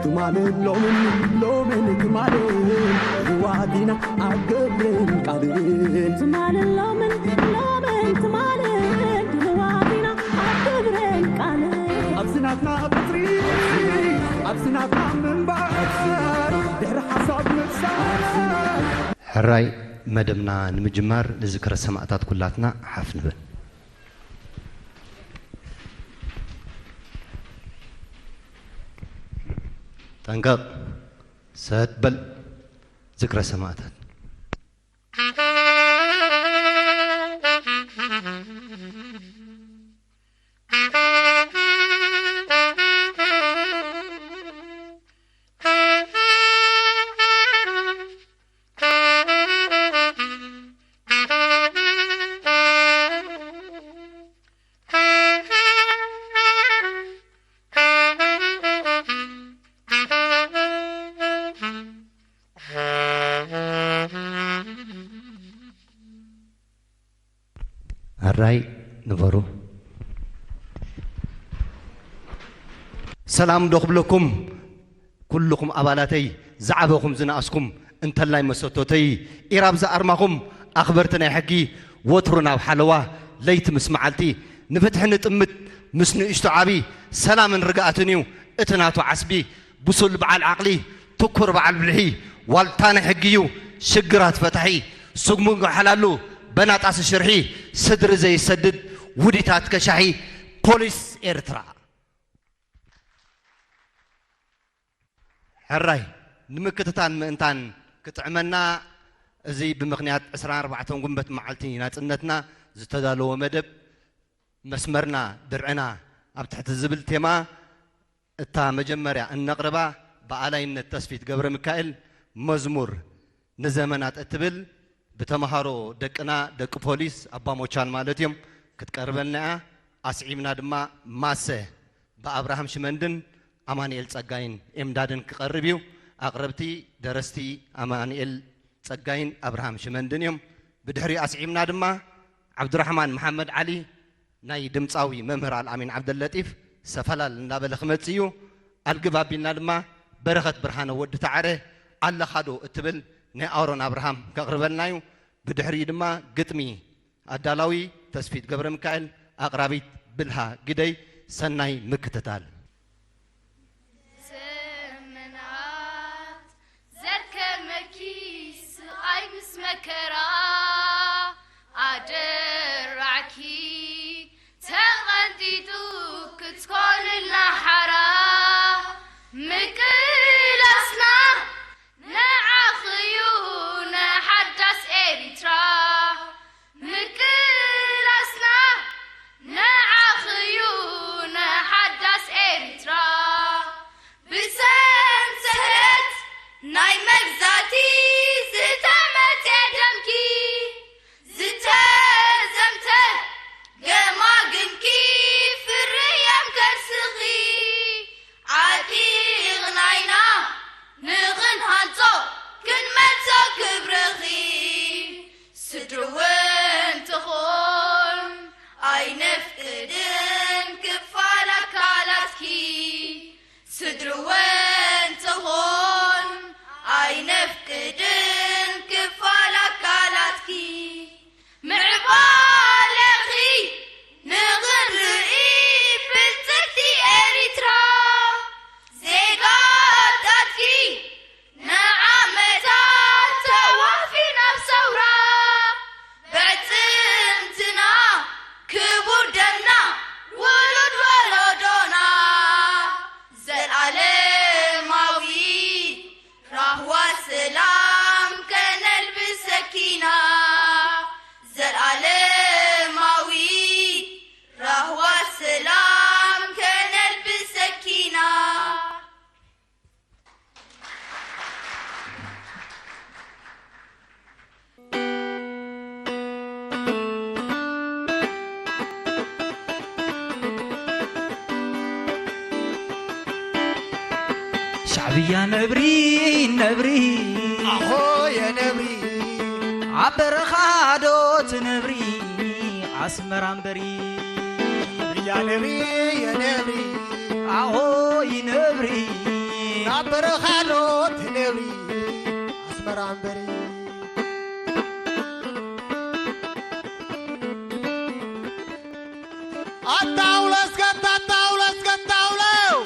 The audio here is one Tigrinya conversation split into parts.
ትማልን ሎምን ሎምን ትማልን ድልዋት ኢና ኣብ ግብርን ቃልን። ትማልን ሎምን ሎምን ትማልን ድልዋት ኢና ኣብ ግብርን ቃልን። ኣብዚ ናትና ቀጽሪ፣ ኣብዚ ናትና ምንባር፣ ድሕሪ ሓሳብ ምፍሳር። ሕራይ መደብና ንምጅማር ንዝክረ ሰማእታት ኩላትና ሓፍ ንበል። ጠንቀቕ፣ ሰጥ በል። ዝክረ ሰማእታት። ኣራይ ንበሩ። ሰላም ዶ ክብለኩም? ኩልኹም ኣባላተይ፣ ዝዓበኹም ዝነኣስኩም፣ እንተላይ መሰቶተይ፣ ኢራብ ዝኣርማኹም ኣኽበርቲ ናይ ሕጊ፣ ወትሩ ናብ ሓለዋ፣ ለይቲ ምስ መዓልቲ፣ ንፍትሒ ንጥምት ምስ ንእሽቶ ዓቢ፣ ሰላምን ርግኣትን እዩ እቲ ናቱ ዓስቢ። ብሱል በዓል ዓቕሊ፣ ትኩር በዓል ብልሒ፣ ዋልታ ናይ ሕጊ እዩ ሽግራት ፈታሒ። ስጉምቲ ሓላሉ በናጣሲ ሽርሒ፣ ስድሪ ዘይሰድድ ውዲታት ከሻሒ፣ ፖሊስ ኤርትራ። ሕራይ ንምክትታል ምእንታን ክጥዕመና፣ እዚ ብምኽንያት ዕስራን ኣርባዕተን ጉንበት መዓልቲ ናጽነትና ዝተዳለወ መደብ መስመርና ድርዕና ኣብ ትሕቲ ዝብል ቴማ፣ እታ መጀመርያ እነቕርባ ብኣላይነት ተስፊት ገብረ ሚካኤል መዝሙር ንዘመናት እትብል ብተምሃሮ ደቅና፣ ደቂ ፖሊስ ኣባ ሞቻል ማለት እዮም፣ ክትቀርበልና እያ። ኣስዒብና ድማ ማሰ ብኣብርሃም ሽመንድን ኣማኑኤል ጸጋይን ኤምዳድን ክቐርብ እዩ። ኣቕረብቲ ደረስቲ ኣማኑኤል ጸጋይን ኣብርሃም ሽመንድን እዮም። ብድሕሪኡ ኣስዒብና ድማ ዓብዱራሕማን መሓመድ ዓሊ ናይ ድምጻዊ መምህር ኣልኣሚን ዓብደለጢፍ ሰፈላል እናበለ ክመጽእ እዩ። ኣልግብ ኣቢልና ድማ በረኸት ብርሃነ ወዲ ታዕረ ኣለኻዶ እትብል ናይ ኣሮን ኣብርሃም ከቕርበልና እዩ። ብድሕሪኡ ድማ ግጥሚ ኣዳላዊ ተስፊት ገብረ ሚካኤል፣ ኣቕራቢት ብልሃ ግደይ። ሰናይ ምክትታል። ዘመናት ዘርከመኪ ስቓይ ምስ መከራ ኣደራዕኪ ተቐንጢጡ ክትኮንልና ሓራ ምቅላስና ንዓኺ እዩ ንሓዳስ ኤሪትራ። ምቅላስና ንዓኺ እዩ ንሓዳስ ኤርትራ። ብሰንሰለት ናይ መግዛእቲ ዝተመትዐ ደምኪ፣ ዝተዘምተ ገማግምኪ፣ ፍርያም ከርስኺ ዓጢቕና ኢና ንኽንሃንጾ ክንመልሶ ክብርኺ። ስድሪ እውን ትኹን ኣይነፍቅድን ክፋል ኣካላትኪ። ስድሪ እውን ትኹን ኣይነፍቅድን ክፋል ኣካላትኪ። ምዕባለኺ ንኽንርኢ ብልጽግቲ ኤሪትራ። ዜጋታትኪ ንዓመታት ተዋፊና ኣብ ሰውራ። ብዕጽምትና ክቡር ደምና ውሉድ ወለዶና። ዘልኣለማዊ ራህዋ ሰላም ከነልብሰኪና። ዘልኣለማዊ ራህዋ ሰላም ከነልብሰኪና። ሻዕብያ ነብሪ፣ ነብሪ። ኣሆ የነብሪ። ኣብ በረኻ ዶ ትነብሪ? ኣስመራ እምበሪ። ሻዕብያ ነብሪ፣ የነብሪ። ኣሆ ይነብሪ። ኣብ በረኻ ዶ ትነብሪ ኣስመራ እምበሪ? ኣታውለ እስከ ኣታውለ እስከ ኣታውለው።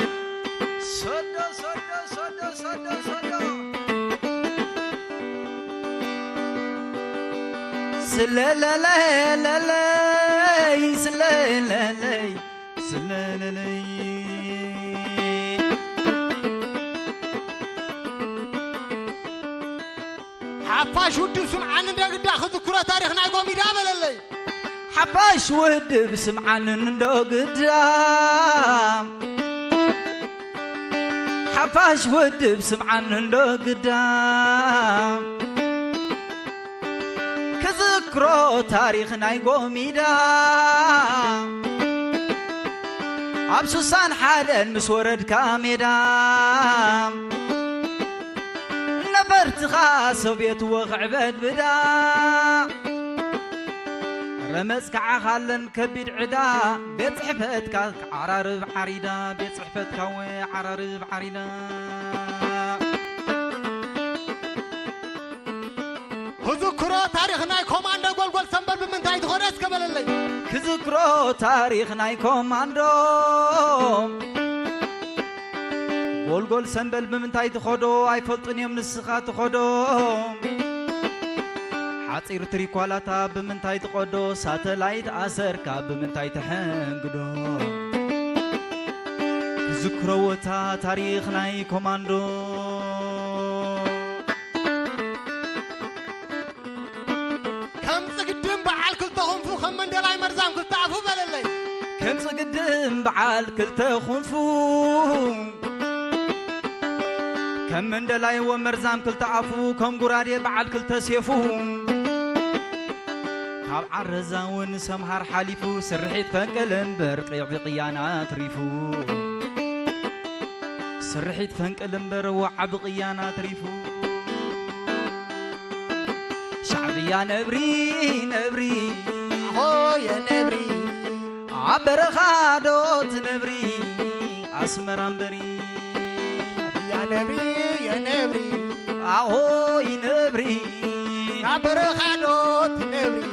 ሶዶ ሶዶ ሶዶ ሶዶ ሶዶ። ስለለለለለይ ስለለለይ ስለለለይ። ሓፋሽ ውድብ ስምዓኒ እንደ ግዳ ክዝክሮ ታሪኽ ናይ ጎሚዳ በለለይ። ሓፋሽ ውድብ ስምዓኒ እንዶ ግዳ። ሓፋሽ ውድብ ስምዓኒ እንዶ ግዳ። ክዝክሮ ታሪኽ ናይ ጎሚዳ። ኣብ ሱሳን ሓደን ምስ ወረድካ ሜዳ። ነበርትኻ ሶብየት ወኽዕበድብዳ። ረመጽ ከዓ ካለን ከቢድ ዕዳ። ቤት ጽሕፈትካ ዓራርብ ዓሪዳ። ቤት ጽሕፈትካ ወ ዓራርብ ዓሪዳ። ክዝክሮ ታሪኽ ናይ ኮማንዶ ጎልጎል ሰምበል ብምንታይ ትኾነ እስከ በለለይ። ክዝክሮ ታሪኽ ናይ ኮማንዶ ጎልጎል ሰምበል ብምንታይ ትኸዶ ኣይፈልጡን እዮም ንስኻ ትኸዶ። ሓፂር ትሪኳላታ ብምንታይ ትቐዶ ሳተላይት ኣሰርካ ብምንታይ ትሕንግዶ። ክዝክሮ ወታ ታሪኽ ናይ ኮማንዶ። ከም ጽግድም በዓል ክልተ ክንፉ ከም መንደላይ መርዛም ክልተ ኣፉ በለለይ። ከም ጽግድም በዓል ክልተ ክንፉ ከም መንደላይ ወመርዛም ክልተ ኣፉ ከም ጉራዴ በዓል ክልተ ሴፉ። ካብ ዓረዛ እውን ሰምሃር ሓሊፉ ስርሒት ፈንቅል እምበር ቂዕቢ ቅያን ኣትሪፉ። ስርሒት ፈንቅል እምበር ወዓቢ ቅያን ኣትሪፉ። ሻዕብያ ነብሪ ነብሪ ኣሆ የነብሪ። ኣብ በረኻ ዶ ትነብሪ ኣስመራ እምበሪ። ሻዕብያ ነብሪ የነብሪ ኣሆ ይነብሪ። ኣብ በረኻ ዶ ትነብሪ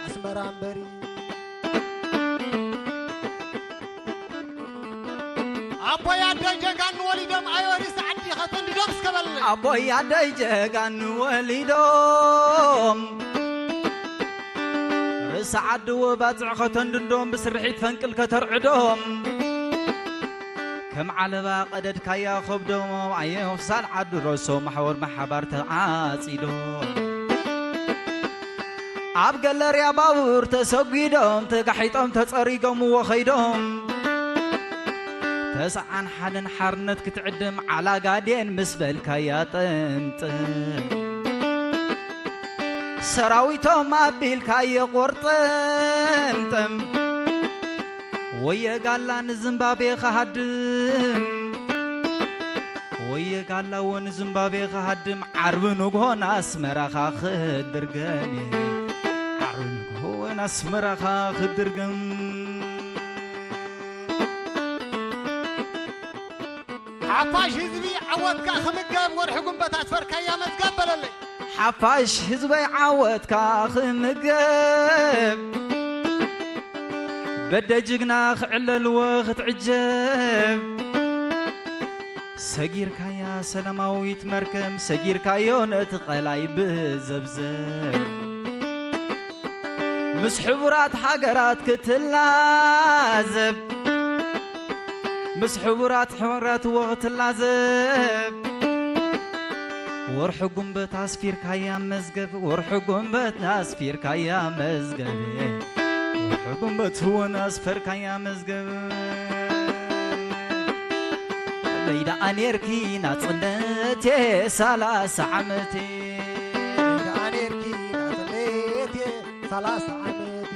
ኣስመራ እምበሪ። ኣቦይ ኣደይ ጀጋኑ ወሊዶም ኣዮ ሪስ ዓዲ ከተንድዶም እስከ በልለይ። ኣቦይ ኣደይ ጀጋኑ ወሊዶም ርእሲ ዓዲ ወባጽዕ ከተንድዶም ብስርሒት ፈንቅል ከተርዕዶም። ከም ዓለባ ቀደድካያ ከብዶም ኣዮ ክሳል ዓዲ ረሶ ማሕወር ማሓባር ተዓጺዶም። ኣብ ገለርያ ባቡር ተሰጒዶም ተጋሒጦም ተጸሪጎምዎ ኸይዶም። ተስዓን ሓደን ሓርነት ክትዕድም ዓላጋዴን ምስ በልካያ ጥምጥም። ሰራዊቶም ኣቢልካዮ ቁርጥምጥም። ወየ ጋላ ንዝምባቤ ክሃድም። ወየ ጋላ ወንዝምባቤ ክሃድም ዓርቢ ንግሆ ንኣስመራኻ ክድርገም። ዓርቢ ንግሆ ወንኣስመራኻ ክድርገም። ሓፋሽ ህዝቢ ዓወትካ ክምገብ ወርሒ ጉንበት ኣስፈርካያ መዝገብ በለለይ። ሓፋሽ ህዝበይ ዓወትካ ክምገብ በደ ጅግና ክዕለልዎ ክትዕጀብ። ሰጊርካያ ሰላማዊት መርከብ ሰጊርካዮ ነቲ ቐላይ ብዘብዘብ። ምስ ሕቡራት ሃገራት ክትላዘብ። ምስ ሕቡራት ሕቡራት ወኽትላዘብ። ወርሒ ጉንበት ኣስፊርካያ መዝገብ ወርሒ ጉንበት ኣስፊርካያ መዝገብ። ወርሒ ጉንበት እውን ኣስፈርካያ መዝገብ። ኣበይ ደኣ ኔርኪ ናጽነቴ ሰላሳ ዓመቴ። ኣበይ ደኣ ኔርኪ ናጽነቴ ሰላሳ ዓመቴ።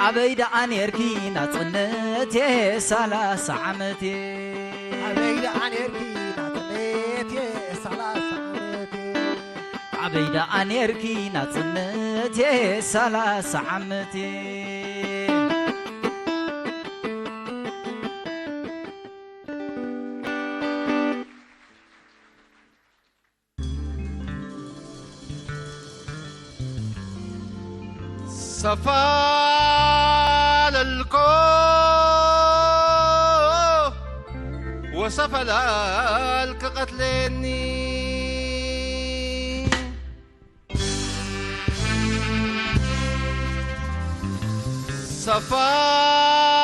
ኣበይ ደኣ ኔርኪ ናጽነቴ ሰላሳ ዓመቴ። ኣበይ ደኣ ኔርኪ ናጽነቴ ሰላሳ ዓመቴ። ኣበይ ደኣ ኔርኪ ናጽነቴ ሰላሳ ዓመቴ። ሰፋለልኮ ወሰፈላልክ ቀትሌኒ።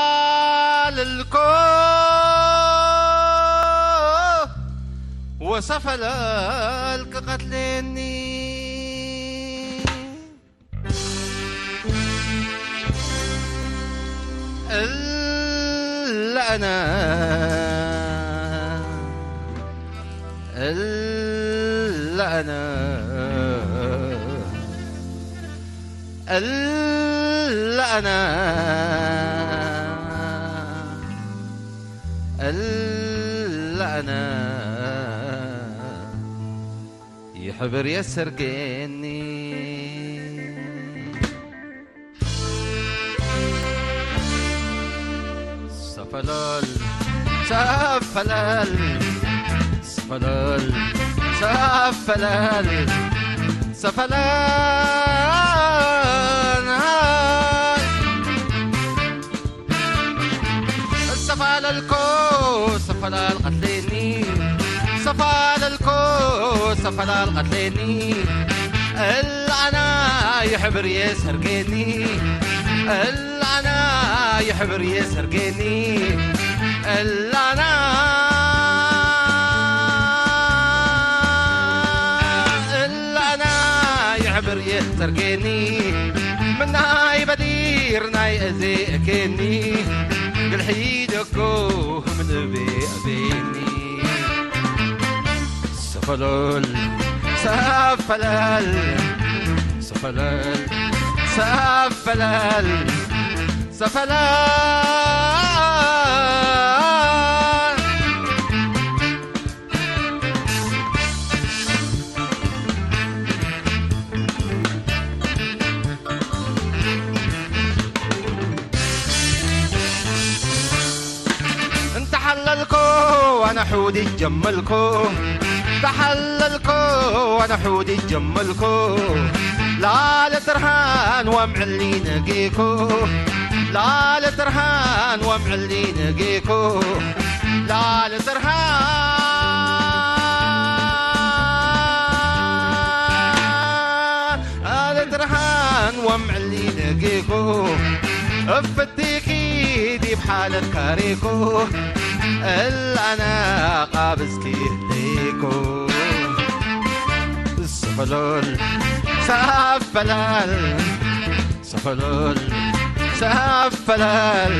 ሰፋለልኮ ወሰፈላልክ ቀትሌኒ። እላ ኣነ፣ እላ ኣነ፣ እላ ኣነ፣ እላ ኣነ። ይሕብር የሰርጌኒ። ሰፈለል፣ ሰፈለል፣ ሰፈለል፣ ሰፈለል፣ ሰፈለል። ሰፋለልኮ ሰፈላል ቀትሌኒ፣ ሰፋለልኮ ሰፈላል ቀትሌኒ። እላና ይሕብር የሰርጌኒ፣ እላና ይሕብር የሰርጌኒ፣ እላና፣ እላና ይሕብር የሰርጌኒ። ምናይ በዲር ናይ እዚ እኬኒ፣ ግልሒ ደጎ ምንቤ እቤኒ። ሰፈለል፣ ሰፈለል፣ ሰፈለል፣ ሰፈለል፣ ሰፈለል። እንተሓለልኮ ኣነ ሑዲ ጀመልኮ፣ እንተሓለልኮ ኣነ ሑዲ ጀመልኮ። ላለ ትርሃን ወምዕሊ ነጌኮ፣ ላለ ትርሃን ወምዕሊ ነጌኮ። ላለ ትርሃን፣ ላለ ትርሃን ወምዕሊ ነጌኮ። እፍትኪ ዲብ ሓለት ካሬኮ፣ እላና ቃብዝኪ ህሌኮ። ሰፈለል፣ ሰፈለል፣ ሰፈለል፣ ሰፈለል፣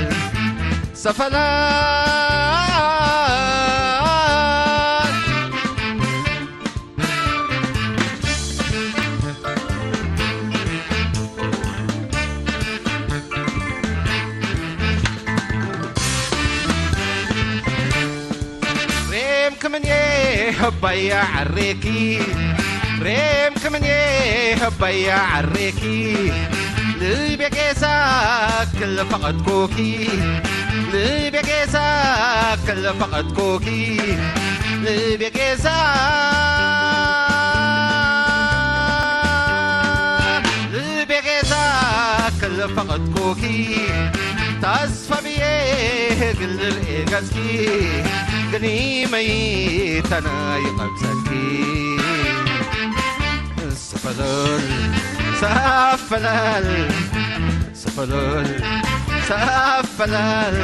ሰፈለል። ሬም ክምንዬ ህባያ ዓሬኪ፣ ሬም ክምንዬ ህባያ ዓሬኪ። ልቤ ጌሳ ክል ፈቐድኩኪ፣ ልቤ ጌሳ ክል ፈቐድኩኪ፣ ልቤ ጌሳ፣ ልቤ ጌሳ ክል ፈቐድኩኪ። ተስፋ ብዬ ግልል ኤገዝኪ፣ ግኒ መይተና ይቐብጸኪ። ሰፈለል፣ ሰፈለል፣ ሰፈለል፣ ሰፈለል፣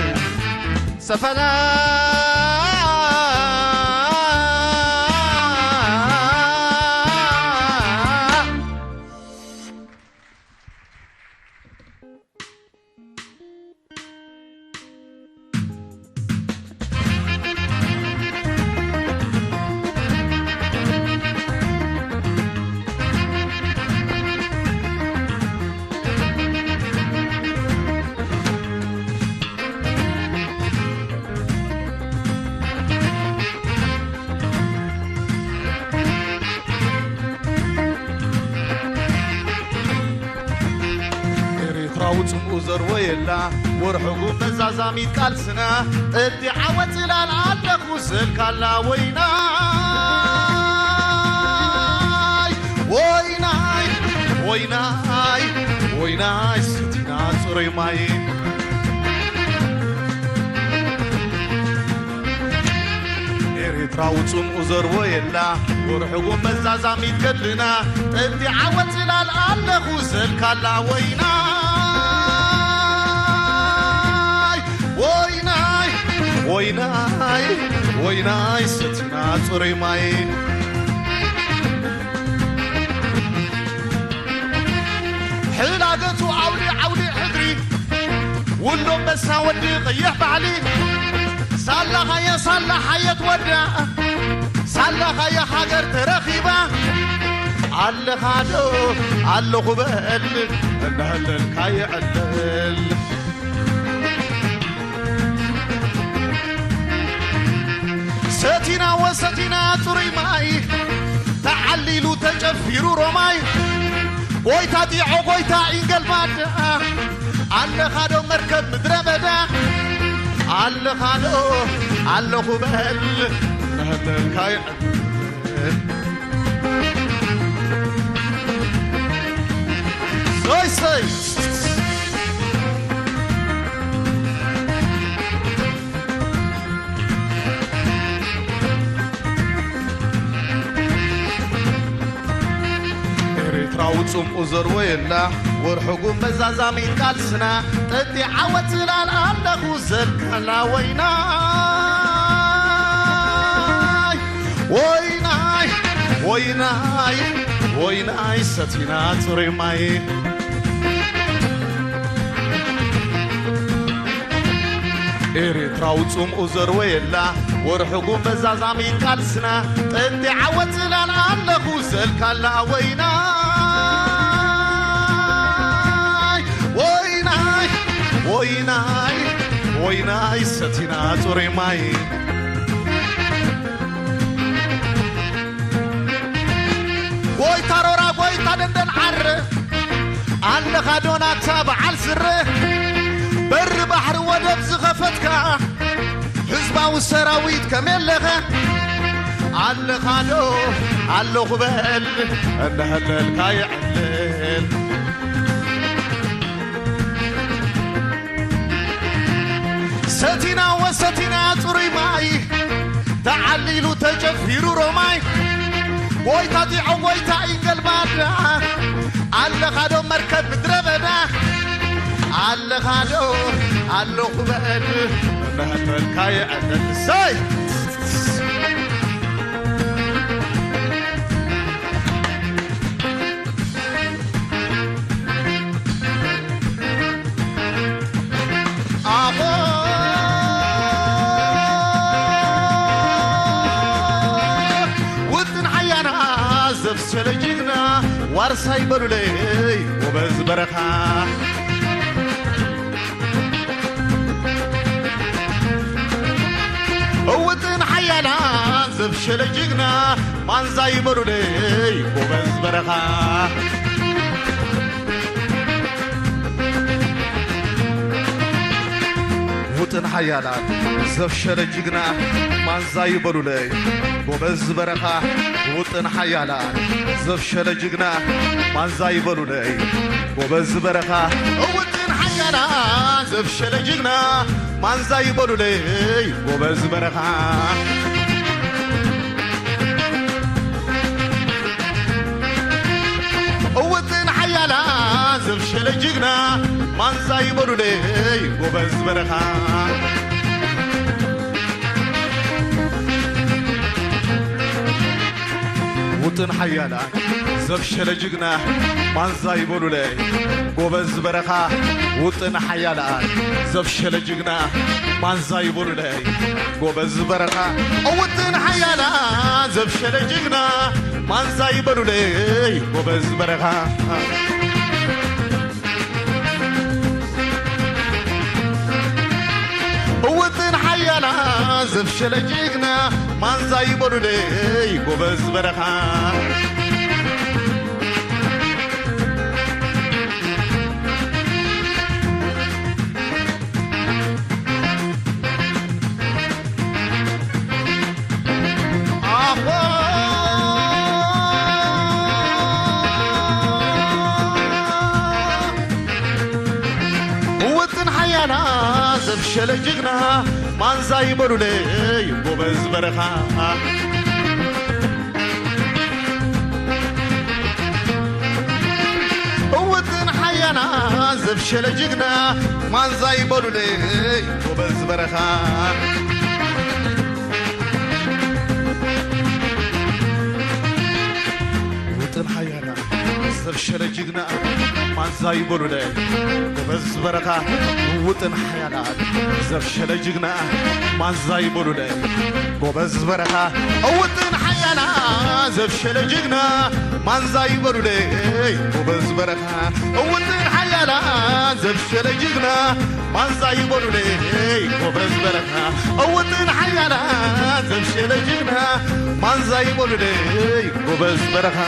ሰፈለል። ኤርትራዊ ጽምኡ ዘርወየላ፣ ወርሑ ጉም መዛዛሚት ቃልስና፣ እዲዓ ወጽላል ኣለኹ ስልካላ። ወይናይ፣ ወይናይ፣ ወይናይ፣ ወይናይ፣ ማይ ኤርትራዊ ጽምኡ ዘርወየላ ወርሕጉ መዛዛሚት ገድልና ጥንቲ ዓወት ጽላል ኣለኹ ዘልካላ ወይናይ ወይናይ ወይናይ ወይናይ ሰትና ጽሩይ ማይ ሕላገቱ ዓውዲ ዓውዲ ሕድሪ ውሎ በሳ ወዲ ቀይሕ ባሕሊ ሳላኻየ ሳላ ሓየት ወዳ ሳላኻየ ሃገር ተረኺባ ኣለኻዶ ኣለኹ በል እናሃለልካ ይዕልል ሰቲና ወሰቲና ጽሩይ ማይ ተዓሊሉ ተጨፊሩ ሮማይ ጎይታ ጢዖ ጎይታ ኢንገልባዳ ኣለኻዶ መርከብ ምድረ በዳ ኣለኻዶ ኣለኹ በል እናሃለልካ ይዕልል ሰይ ሰይ ኤርትራዊ ጽምኡ ዘርወየላ ወርሕጉ መዛዛሚት ቃልስና ጠጢ ዓወት ዝላል ኣለኹ ዘልካላ ወይናይ ወይናይ ወይናይ ወይናይ ሰቲና ጽሩይ ማይ ኤርትራዊ ጽምኡ ዘርወየላ ወርሕጉ መዛዛሚ ቃልስና ጥንቲ ዓወት ጽላል ኣለኹ ዘልካላ ወይናይ ወይናይ ወይናይ ወይናይ ሰቲና ጽሩይ ማይ ጎይታ ሮራ ጎይታ ደንደን ዓረ ኣለኻ ዶ ናታ በዓል ስረ በሪ ባሕሪ ወደብ ዝኸፈትካ ህዝባዊ ሰራዊት ከመይ ኣለኻ ኣለኻ ዶ ኣለኹ በል እንዳሃለልካ ይዕልል ሰቲና ወሰቲና ጽሩይ ማይ ተዓሊሉ ተጨፊሩ ሮማይ ጎይታ ጢዖ ጎይታ ኢንገልባዳ ኣለኻዶ መርከብ ምድረ በዳ ኣለኻዶ ኣለኹ በል እንዳሃለልካ ይዕልል ሰይ ኣኾ ውጥን ሓያና ዘፍሰለ ጅግና ዋርሳይ በሉለይ ጎበዝ በረኻ እውጥን ሓያና ዘፍሸለ ጅግና ማንዛ ይበሉለይ ጎበዝ በረኻ ውጥን ሓያና ዘፍሸለ ጅግና ማንዛ ይበሉለይ ጎበዝ በረኻ ውጥን ሓያና ዘፍሸለ ጅግና ማንዛ ይበሉለይ ጎበዝ በረኻ እውጥን ሓያና ዘፍሸለ ጅግና ማንዛ ይበሉለይ ጎበዝ በረኻ እውጥን ሓያላ ዘፍሸለ ጅግና ማንዛ ይበሉለይ ጎበዝ በረኻ ውጥን ሓያላ ዘፍሸለ ጅግና ማንዛ ይበሉለይ ጎበዝ በረኻ ውጥን ሓያላ ዘፍሸለ ጅግና ማንዛ ይበሉለይ ጎበዝ በረኻ ውጥን ሓያላ ዘፍሸለ ጅግና ማንዛ ይበሉለይ ጎበዝ በረኻ እውጥን ሓያላ ዘፍሸለ ጅግና ማንዛ ይበሉለይ ጎበዝ በረኻ ሸለ ጅግና ማንዛይ በሉለይ ጎበዝ በረኻ። እውጥን ሓያና ዘፍሸለ ጅግና ማንዛይ በሉለይ ጎበዝ በረኻ። ውጥን ሓያና ዘፍሸለ ጅግና ማንዛይ በሉለይ ጎበዝ በረኻ። ውጥን ሓያና ዘፍሸለ ጅግና ማንዛይ በሉለይ ጎበዝ በረኻ። ውጥን ሓያና ዘፍሸለ ጅግና ማንዛይ በሉለይ ጎበዝ በረኻ። ውጥን ሓያና ዘፍሸለ ጅግና ማንዛይ በሉለይ ጎበዝ በረኻ። ውጥን ሓያና ዘፍሸለ ጅግና ማንዛይ በሉለይ ጎበዝ በረኻ።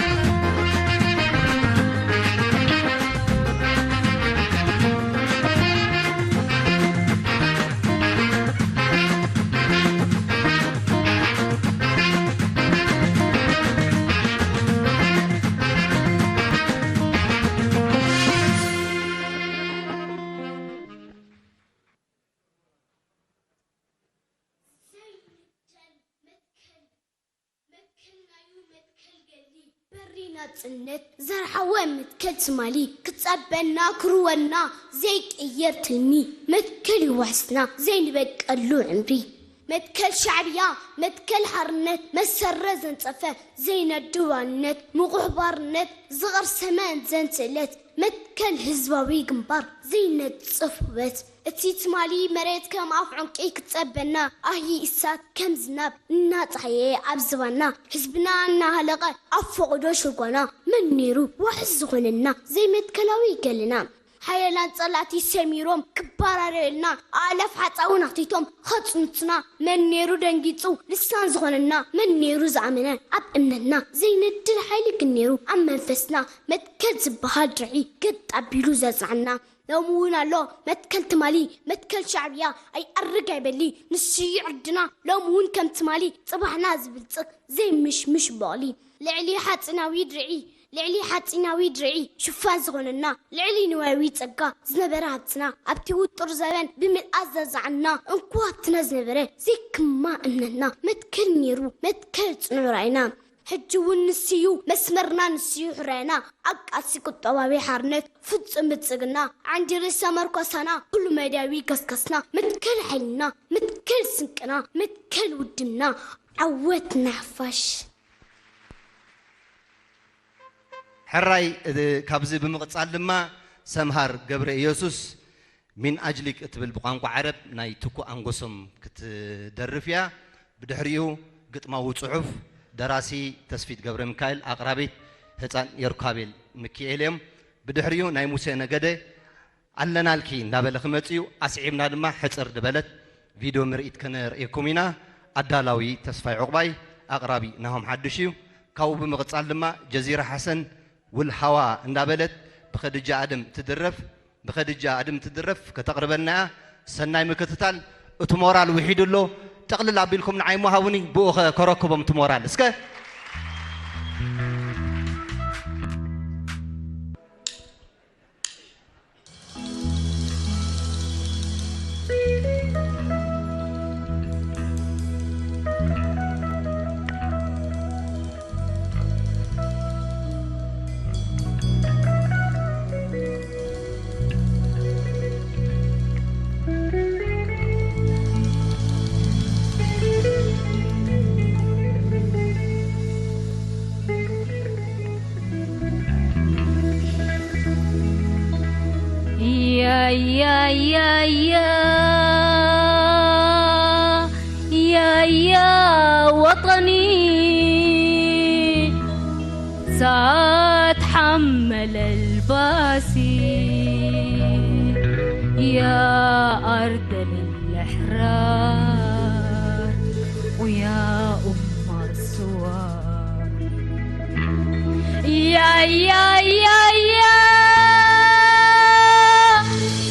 መትከልናዩ መትከል ገሊ በሪ ናጽነት ዘርሓወ መትከል ትማሊ ክጸበና ክርወና ዘይቅየር ትልሚ መትከል ይዋሕስና ዘይንበቀሉ ዕምሪ መትከል ሻዕብያ መትከል ሓርነት መሰረ ዘንጸፈ ዘይነድብ ዋንነት ምቑሕ ባርነት ዝቐርሰመ ዘንስእለት መትከል ህዝባዊ ግንባር ዘይነጽፍ ውበት እቲ ትማሊ መሬት ከም ኣፍ ዕንቂ ክትጸበና ኣሂ እሳት ከም ዝናብ እናጸሃየ ኣብ ዝባና ህዝብና እናሃለቐ ኣብ ፈቐዶ ሽጓና መን ነይሩ ዋሕስ ዝኾነና ዘይመትከላዊ ገልና ሓየላን ጸላእቲ ሰሚሮም ክባራረየልና ኣእላፍ ሓጻውን ኣኽቲቶም ኸጽንቱና መን ነይሩ ደንጊጹ ልሳን ዝኾነና መን ነይሩ ዝኣመነ ኣብ እምነትና ዘይነድል ሓይሊ ግን ነይሩ ኣብ መንፈስና መትከል ዝበሃል ድርዒ ገጥ ኣቢሉ ዘጽንዓና ሎሚ እውን ኣሎ መትከል ትማሊ መትከል ሻዕብያ ኣይኣርግ ኣይበሊ ንሱ እዩ ዕርድና ሎሚ እውን ከም ትማሊ ጽባሕና ዝብልጽግ ዘይምሽምሽ በቕሊ ልዕሊ ሓጺናዊ ድርዒ ልዕሊ ሓጺናዊ ድርዒ ሽፋን ዝኾነና ልዕሊ ንዋያዊ ጸጋ ዝነበረ ሃብትና ኣብቲ ውጡር ዘበን ብምልኣት ዘዛዓና እንኮ ሃብትና ዝነበረ ዘይክማ እምነትና መትከል ነይሩ መትከል ጽኑዕ ራእይና ሕጂ እውን ንስዩ መስመርና ንስዩ ሕራይና ኣብ ቃልሲ ቁጠባዊ ሓርነት ፍጹም ብልጽግና ዓንዲ ርእሰ መርኮሳና ኩሉ መዳያዊ ገስገስና መትከል ሓይልና መትከል ስንቅና መትከል ውድና ዓወት ናፋሽ ሕራይ ካብዚ ብምቕጻል ድማ ሰምሃር ገብረ ኢየሱስ ሚን ኣጅሊክ እትብል ብቋንቋ ዓረብ ናይ ትኩእ ኣንጎሶም ክትደርፍ እያ። ብድሕሪኡ ግጥማዊ ጽሑፍ ደራሲ ተስፊት ገብረሚካኤል፣ ኣቕራቢት ህጻን የሩካቤል ምኪኤል እዮም። ብድሕሪኡ ናይ ሙሴ ነገደ ኣለናልኪ እንዳበለ ክመጽእ እዩ። ኣስዒብና ድማ ሕጽር ዝበለት ቪድዮ ምርኢት ከነርእየኩም ኢና። ኣዳላዊ ተስፋይ ዑቕባይ፣ ኣቕራቢ ናሆም ሓድሽ እዩ። ካብኡ ብምቕጻል ድማ ጀዚራ ሓሰን ውልሃዋ እንዳበለት ብኸድጃ ኣደም ትድረፍ ብኸድጃ ኣድም ትድረፍ ከተቕርበልና እያ። ሰናይ ምክትታል። እቲ ሞራል ውሒዱ ኣሎ። ጥቕልል ኣቢልኩም ንዓይ እሞ ሃቡኒ፣ ብኡ ከ ከረክቦም እቲ ሞራል። እስከ يا يا يا يا يا يا وطني ساتحمل الباسي يا أرض الأحرار ويا أم السوار يا يا يا يا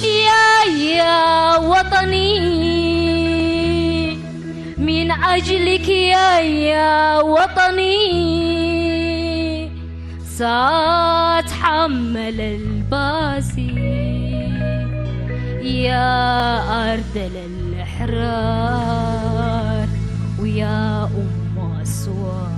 يا يا وطني من أجلك يا يا وطني ساتحمل الباسي يا أرض الأحرار ويا أم أسوان.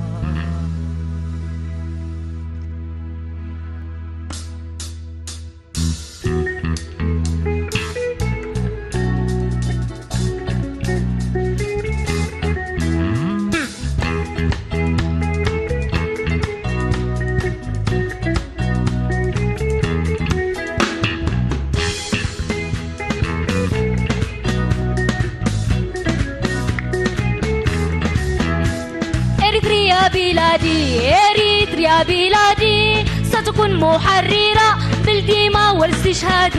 إريتريا بلادي، إريتريا بلادي، ستكون محررة بالدماء والاستشهاد.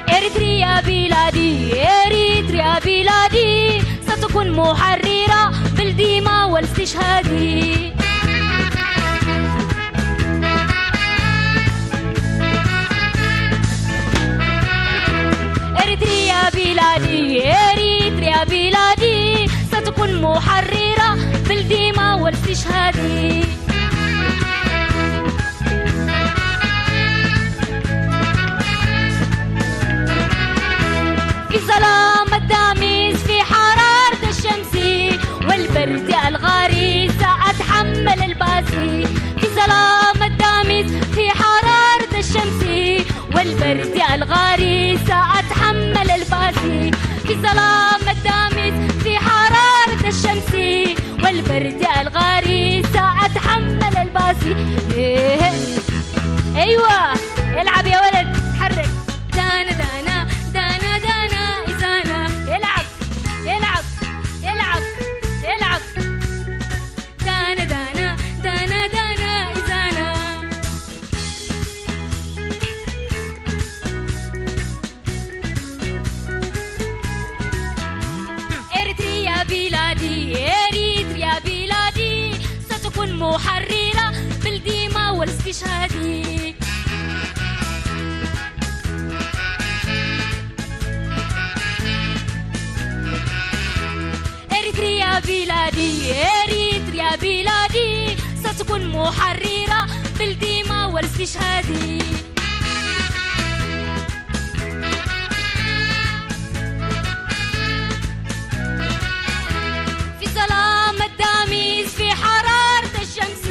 إريتريا بلادي، إريتريا بلادي، ستكون محررة بالدماء والاستشهاد. إريتريا بلادي، إريتريا بلادي، ستكون محررة بالدماء والاستشهاد. في ظلام الدامس، في حرارة الشمس والبرد الغاري، سأتحمل الباسي. في ظلام الدامس، في حرارة الشمس والبرد الغاري، سأتحمل الباسي. في ظلام الدامس، في حرارة الشمس والبرد الغاري، سأتحمل الباسي. إيه. أيوة، العب يا ولد، تحرك. دانا، دانا، دانا، دانا، إزانا. العب، العب، العب، العب. دانا، دانا، دانا، دانا، إزانا. إريتريا بلادي، إريتريا بلادي، ستكون محررة بالدماء والاستشهاد. إريتريا بلادي، إريتريا بلادي، ستكون محررة بالدماء والاستشهاد. في ظلام الدامس، في حرارة الشمس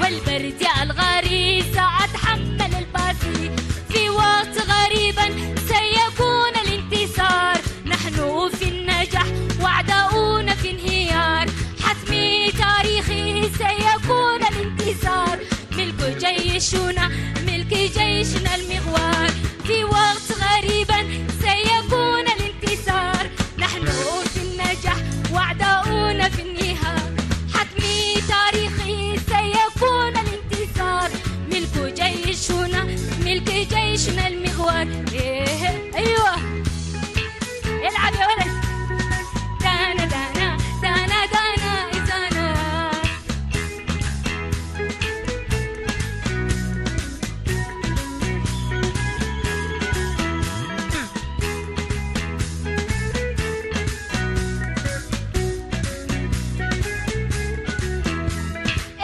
والبرد الغاري، سأتحمل الباسي. في وقت غريبا سيكون الانتصار. نحن في النجاح وأعداؤنا في انهيار. حتمي تاريخي سيكون الانتصار. ملك جيشنا، ملك جيشنا المغوار. في وقت غريبا سيكون الانتصار. نحن في النجاح وأعداؤنا في النهار. حتمي تاريخي سيكون الانتصار. ملك جيشنا، ملك جيشنا المغوار. إيه، أيوة. العب يا ولد. دانا، دانا، دانا، دانا، إزانا.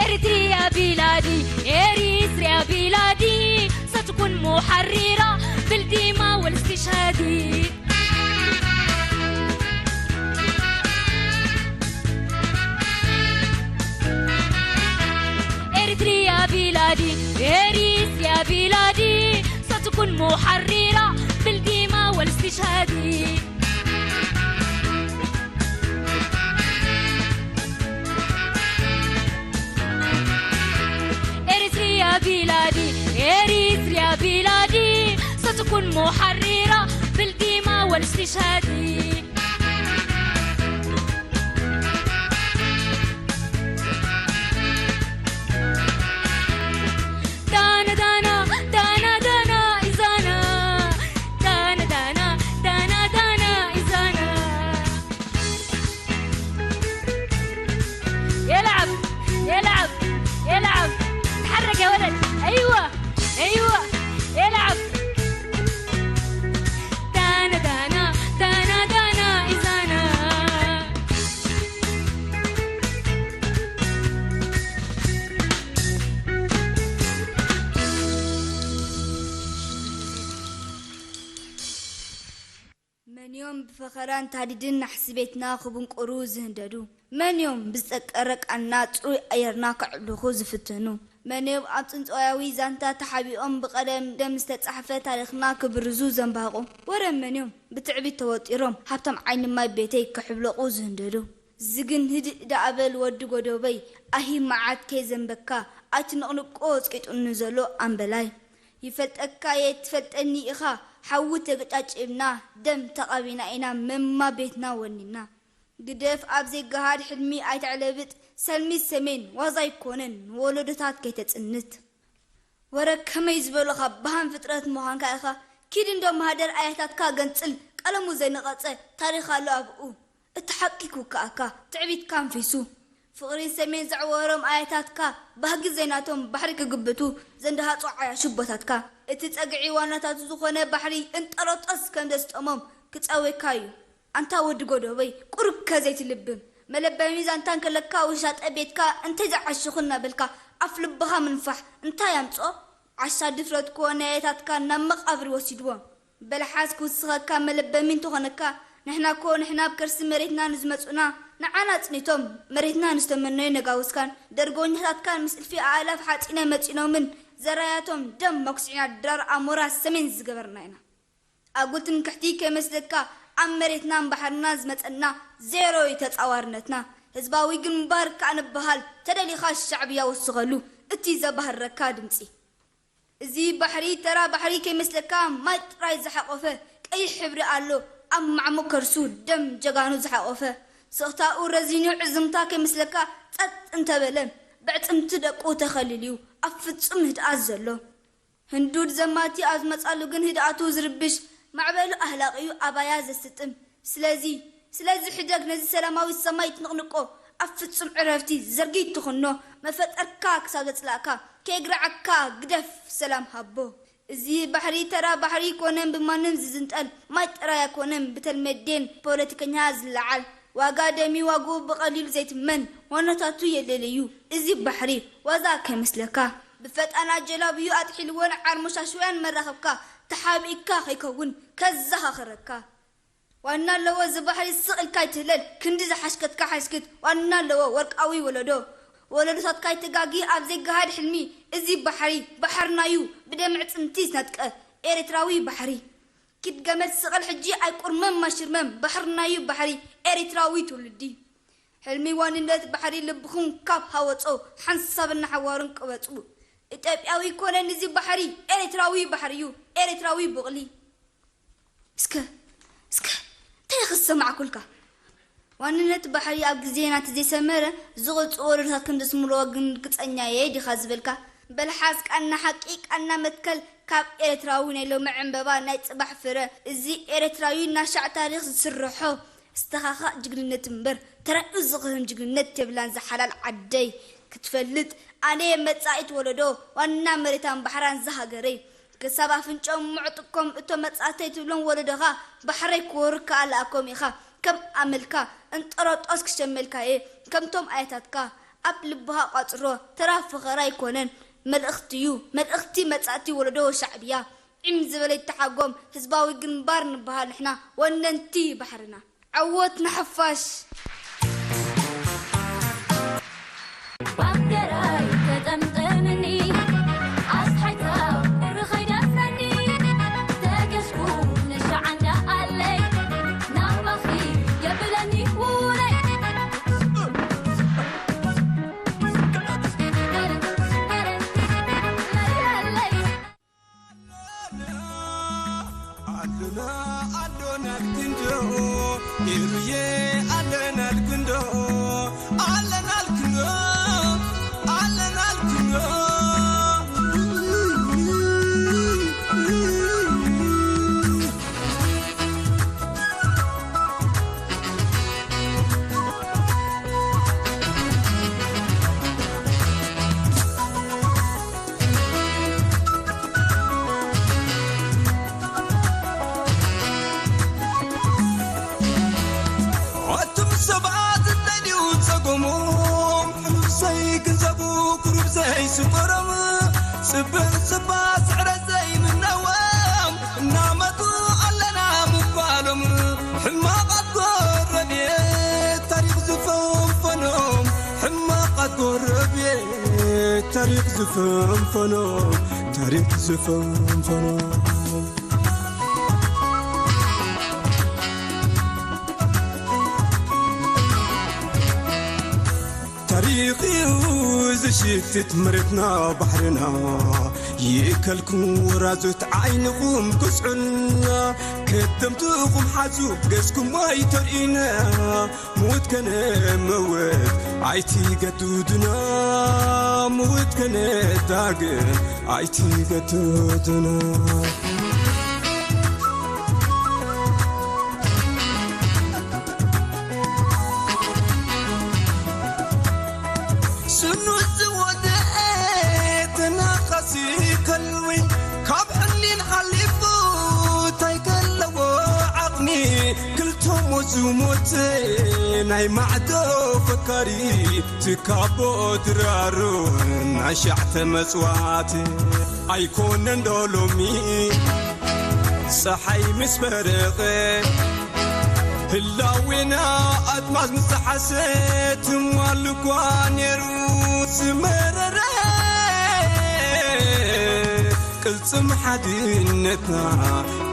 إريتريا بلادي، إريتريا بلادي، ستكون محررة بالدماء والاستشهاد. إريتريا بلادي، إريتريا بلادي، ستكون محررة بالدماء والاستشهاد. إريتريا بلادي، إريتريا بلادي، ستكون محررة بالدماء والاستشهاد. دانا، دانا، دانا، دانا، إزانا. دانا، دانا، دانا، دانا، إزانا. يلعب، يلعب، يلعب. تحرك يا ولد. أيوة، أيوة. يلعب. دانا، دانا، دانا، دانا، መን እዮም ብፈኸራን ታዲድን ናሕሲ ቤትና ክብንቁሩ ዝህንደዱ? መን እዮም ብዝጠቀረ ቃና ጽሩይ ኣየርና ከዕብልኹ ዝፍትኑ? መን እዮም ኣብ ጽንጽዋያዊ ዛንታ ተሓቢኦም ብቐለም ደም ዝተጻሕፈ ታሪኽና ክብርዙ ዘንባቑ? ወረ መን እዮም ብትዕቢት ተወጢሮም ሃብታም ዓይኒ ማይ ቤተይ ክሕብለቑ ዝህንደዱ? ዝግን ህድእ ደኣ በል ወዲ ጎዶበይ፣ ኣሂ መዓት ከይዘንበካ ኣይትንቕንቆ ጸቂጡኒ ዘሎ ኣምበላይ። ይፈልጠካ እየ ትፈልጠኒ ኢኻ፣ ሓዊ ተገጫጭብና ደም ተቓቢና ኢና መማ ቤትና ወኒና። ግደፍ ኣብ ዘይገሃድ ሕልሚ ኣይተዕለብጥ፣ ሰልሚ ሰሜን ዋዛ ኣይኮነን ንወለዶታት ከይተጽንት። ወረ ከመይ ዝበሉኻ በሃም ፍጥረት ምዃንካ ኢኻ። ኪድ እንዶ ማህደር ኣያታትካ ገንጽል፣ ቀለሙ ዘይነቐጸ ታሪኽ ኣሎ ኣብኡ። እቲ ሓቂ ክውክኣካ ትዕቢትካ ኣንፊሱ። ፍቕሪ ሰሜን ዘዕወሮም ኣያታትካ ባህጊ ዘይናቶም ባሕሪ ክግብቱ ዘንደሃጹ ዓያሹ ኣቦታትካ። እቲ ጸግዒ ዋናታቱ ዝኾነ ባሕሪ እንጠሮጦስ ከም ዘስጠሞም ክጸወካ እዩ። ኣንታ ወዲ ጎዶበይ ቁሩብከ ዘይትልብም። መለበሚ ዛንታ እንከለካ ውሻጠ ቤትካ እንተይ ዝዓሽኹ እናበልካ ኣፍ ልብኻ ምንፋሕ እንታይ ኣምጽኦ? ዓሻ ድፍረት ኮ ናይ ኣያታትካ ናብ መቓብር ወሲድዎም። በልሓስ ክውስኸካ መለበሚ እንተኾነካ፣ ንሕና እኮ ንሕና ኣብ ከርሲ መሬትና ንዝመጹና ንዓና ኣጽኒቶም መሬትና ንዝተመነዩ ነጋውስካን ደርጎኛታትካን ምስ እልፊ ኣእላፍ ሓጺነ መጺኖምን ዘራያቶም ደም መኩስዒና ድራር ኣሞራ ሰሜን ዝገበርና ኢና። ኣጉል ትምክሕቲ ከይመስለካ ኣብ መሬትናን ባሕርናን ዝመጸና ዜሮ እዩ ተጻዋርነትና። ህዝባዊ ግንባር ከኣ ንበሃል ተደሊኻ ሻዕብያ ወስኸሉ እቲ ዘባህረካ ድምጺ። እዚ ባሕሪ ተራ ባሕሪ ከይመስለካ ማይ ጥራይ ዝሓቖፈ ቀይሕ ሕብሪ ኣሎ ኣብ ማዕሙቕ ከርሱ ደም ጀጋኑ ዝሓቖፈ ስቕታኡ ረዚኑ ዕዝምታ ከይመስለካ ጸጥ እንተበለ ብዕጽምቲ ደቁ ተኸሊልዩ ኣብ ፍጹም ህድኣት ዘሎ ህንዱድ ዘማቲ ኣብ ዝመጻሉ ግን ህድኣቱ ዝርብሽ ማዕበሉ ኣህላቒዩ ኣባያ ዘስጥም ስለዚ ስለዚ ሕደግ ነዚ ሰላማዊ ሰማይ ትንቕንቆ ኣብ ፍጹም ዕረፍቲ ዘርጊት ትኹኖ መፈጠርካ ክሳብ ዘጽላእካ ከየግርዓካ ግደፍ ሰላም ሃቦ። እዚ ባሕሪ ተራ ባሕሪ ኣይኮነን ብማንም ዝዝንጠል ማይ ጥራይ ኣይኮነን ብተልመዴን ፖለቲከኛ ዝለዓል ዋጋ ደሚ ዋግኡ ብቐሊሉ ዘይትመን ዋናታቱ የለለዩ እዚ ባሕሪ ዋዛ ከይመስለካ ብፈጣን ኣጀላብዩ ኣጥሒልዎ ንዓርሞሻሽውያን መራኸብካ ተሓቢእካ ከይከውን ከዘኻኽረካ። ዋና ኣለዎ እዚ ባሕሪ ስቕ ኢልካ ኣይትህለል ክንዲ ዝሓሽከትካ ሓሽክት ዋና ኣለዎ ወርቃዊ ወለዶ ወለዶታትካ ኣይተጋጊ ኣብ ዘይገሃድ ሕልሚ እዚ ባሕሪ ባሕርናዩ ብደም ዕጽምቲ ዝነጥቀ ኤርትራዊ ባሕሪ ኪድ ገመድ ስቐል ሕጂ ኣይቁርመም ማሽርመም ባሕርናዩ ባሕሪ ኤርትራዊ ትውልዲ ሕልሚ ዋንነት ባሕሪ ልብኹም ካብ ሃወጾ ሓንሳብን ንሓዋሩን ቅበጹ ኢትዮጵያዊ ኮነን እዚ ባሕሪ ኤርትራዊ ባሕሪዩ ኤርትራዊ ቡቕሊ እስከ እስከ እንታይ ክሰማዕኩልካ ዋንነት ባሕሪ ኣብ ግዜ ናቲ ዘይሰመረ ዝቕልጽ ወለዶታት ከም ዘስምርዎ ግን ርግጸኛ እየ ዲኻ ዝበልካ በልሓስ ቃና ሓቂ ቃና መትከል ካብ ኤርትራዊ ናይ ሎሚ ዕምበባ ናይ ጽባሕ ፍረ እዚ ኤርትራዊ ናሻዕ ታሪኽ ዝስርሖ ዝተኻኻእ ጅግንነት እምበር ተራኡ ዝቕህም ጅግንነት የብላን ዝሓላል ዓደይ ክትፈልጥ ኣነ እየ መጻኢት ወለዶ ዋና መሬታን ባሕራን ዝሃገረይ ክሳብ ኣፍንጭኦም ምዕጥቆም እቶም መጻእተይ ትብሎም ወለዶኻ ባሕረይ ክወርካ ኣለኣኮም ኢኻ ከም ኣመልካ እንጠሮጦስ ክሸመልካ እየ ከምቶም ኣያታትካ ኣብ ልብኻ ቋጽሮ ተራ ፈኸራ ኣይኮነን መልእኽቲ እዩ መልእኽቲ መጻእቲ ወለዶ ሻዕብያ ዒም ዝበለ ይተሓጎም ህዝባዊ ግንባር ንበሃል ንሕና ወነንቲ ባሕርና ዓወት ንሓፋሽ ባንዴራይ ተጠምጠምኒ ኣስሓይታ ቁሪ ኸይደፍረኒ ተገዝኩ ንሻዓንዳ ኣለይ ናባኺ የብለኒ ውረይ ኣለና ኣሎና ክንዶ ኤሩዬ ኣለና ክንዶ ኣለና ክንዶ ኣለና ክንዶ ኣቱም ሰባት እንታይ ድዩ ጸገሞም ሕሉፍ ዘይግንዘቡ ቁሩብ ዘይስቆሮም ጽብቕ ጽባ ስዕረት ዘይምነዎም እናመቱ ኣለና ምባሎም ታሪኽ ዝፈንፈኖ፣ ታሪኽ ዝፈንፈኖ። ታሪኽ እዩ ዝሽትት መሬትና ባሕርና፣ ይእከልኩም ወራዙት ዓይንኹም ክስዑልና፣ ከደምትኹም ሓዙ ገዝኩም ኣይተርእዩና። ሙት ከነ መወት ኣይትገድዱና፣ ሙት ከነ ዳግም ኣይትገድዱና። ስኑ ዝወደአ ተናኻሲ ከልዊ፣ ካብ ሕኒን ሓሊፉ እንታይ ከለዎ ዓቕሚ፣ ክልተ ሞት ዝሞተ ናይ ማዕዶ ፈካሪ፣ ትካቦ ድራሩ ናይ ሻዕተ መጽዋዕቲ። ኣይኮነን ዶ ሎሚ ጸሓይ ምስ በረቐ፣ ህላዌና ኣድማስ ምስ ጠሓሰ፣ ትማል እኳ ነይሩ ዝመረረ። ቅልጽም ሓድነትና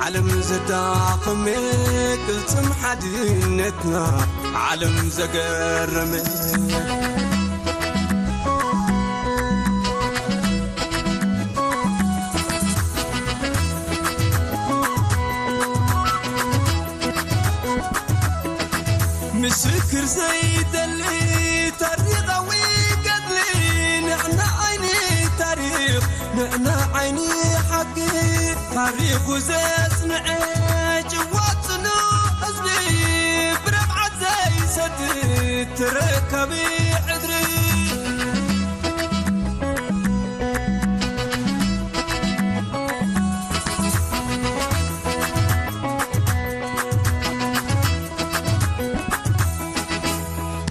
ዓለም ዘዳኸመ፣ ቅልጽም ሓድነትና ዓለም ዘገረመ። ምስክር ዘይደሊ ታሪኻዊ ገድሊ፣ ንሕና ዓይኒ ታሪኽ፣ ንሕና ዓይኒ ሓቂ፣ ታሪኹ ዘጽንዐ ጭዋ ጽኑዕ ህዝቢ፣ ብረብዓት ዘይሰትት ተረካቢ ሕድሪ።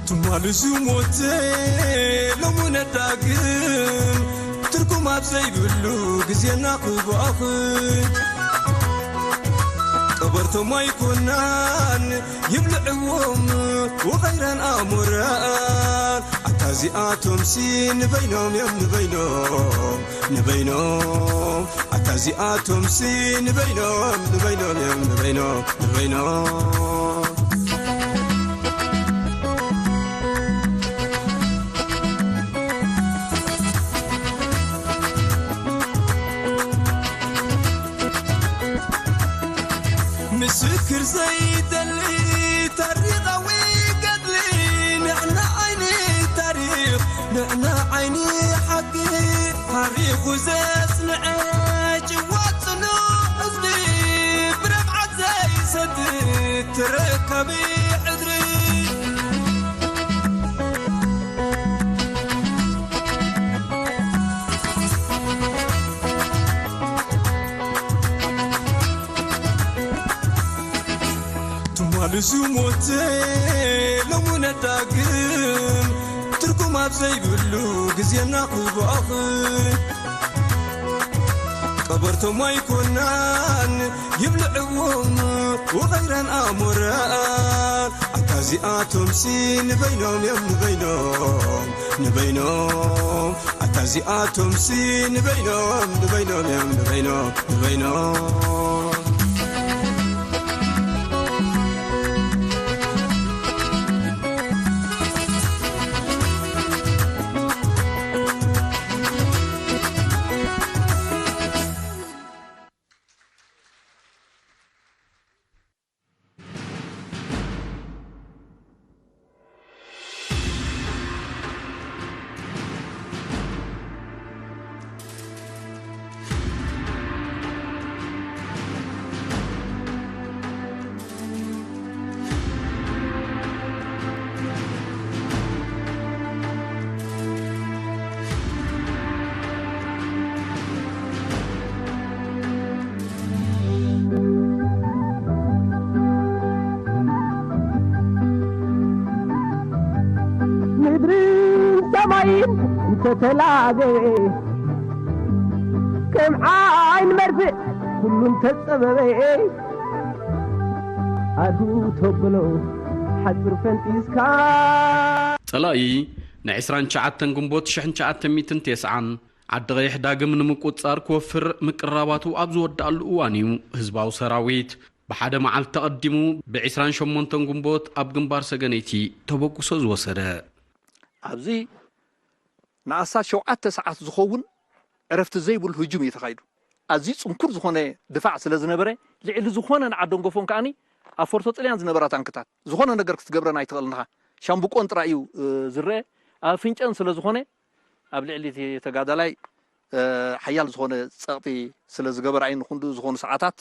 ትማል ዝሞተ ሎሚ ነዳግም፣ ትርጉም ኣብ ዘይብሉ ግዜና ክባኽን፣ ቀበርቶም ኣይኮናን ይብልዕዎም ወቐይራን ኣሞራን። ኣታ እዚኣቶምሲ ንበይኖም እዮም፣ ንበይኖም፣ ንበይኖም። ኣታ እዚኣቶምሲ ንበይኖም፣ ንበይኖም እዮም፣ ንበይኖም፣ ንበይኖም። ምስክር ዘይደሊ ታሪኻዊ ገድሊ፣ ንሕና ዓይኒ ታሪኽ፣ ንሕና ዓይኒ ሓቂ፣ ታሪኹ ዘጽንዐ ጭዋ ጽኑዕ ህዝቢ፣ ብረብዓት ዘይሰትት ተረካቢ ሕድሪ። ትማል ዝሞተ ሎሚ ነዳግም፣ ትርጉም ኣብ ዘይብሉ ግዜና ክባኽን፣ ቀበርቶም ኣይኮናን ይብልዕዎም ወቐይራን ኣሞራን። ኣታ እዚኣቶምሲ ንበይኖም እዮም፣ ንበይኖም፣ ንበይኖም። ኣታ እዚኣቶምሲ ንበይኖም፣ ንበይኖም እዮም፣ ንበይኖም፣ ንበይኖም። ምድርን ሰማይን እንተተላበየ፣ ከም ዓይን መርፍእ ኩሉ እንተጸበበየ፣ ኣዱ ተብሎ ሓጹር ፈንጢስካ። ጸላኢ ን ዕስራን ትሽዓተን ግንቦት ሽሕን ትሽዓተ ሚእትን ተስዓን ዓዲ ቐይሕ ዳግም ንምቁጽጻር ክወፍር ምቅርራባቱ ኣብ ዝወደኣሉ እዋን እዩ ህዝባዊ ሰራዊት ብሓደ መዓልቲ ተቐዲሙ ብ ዕስራን ሸሞንተን ግንቦት ኣብ ግንባር ሰገነይቲ ተበግሶ ዝወሰደ። ኣብዚ ንኣስታት ሸውዓተ ሰዓት ዝኸውን ዕረፍቲ ዘይብሉ ህጁም እዩ ተኻይዱ። ኣዝዩ ጽንኩር ዝኾነ ድፋዕ ስለ ዝነበረ፣ ልዕሊ ዝኾነ ንዓደንጎፎን ከኣኒ ኣብ ፎርቶ ጥልያን ዝነበራ ታንክታት ዝኾነ ነገር ክትገብረን ኣይትኽእልን ኢኻ። ሻምብቆን ጥራይ እዩ ዝረአ። ኣብ ፍንጨን ስለ ዝኾነ ኣብ ልዕሊ እቲ ተጋዳላይ ሓያል ዝኾነ ጸቕጢ ስለ ዝገበራ እዩ ንክንድኡ ዝኾኑ ሰዓታት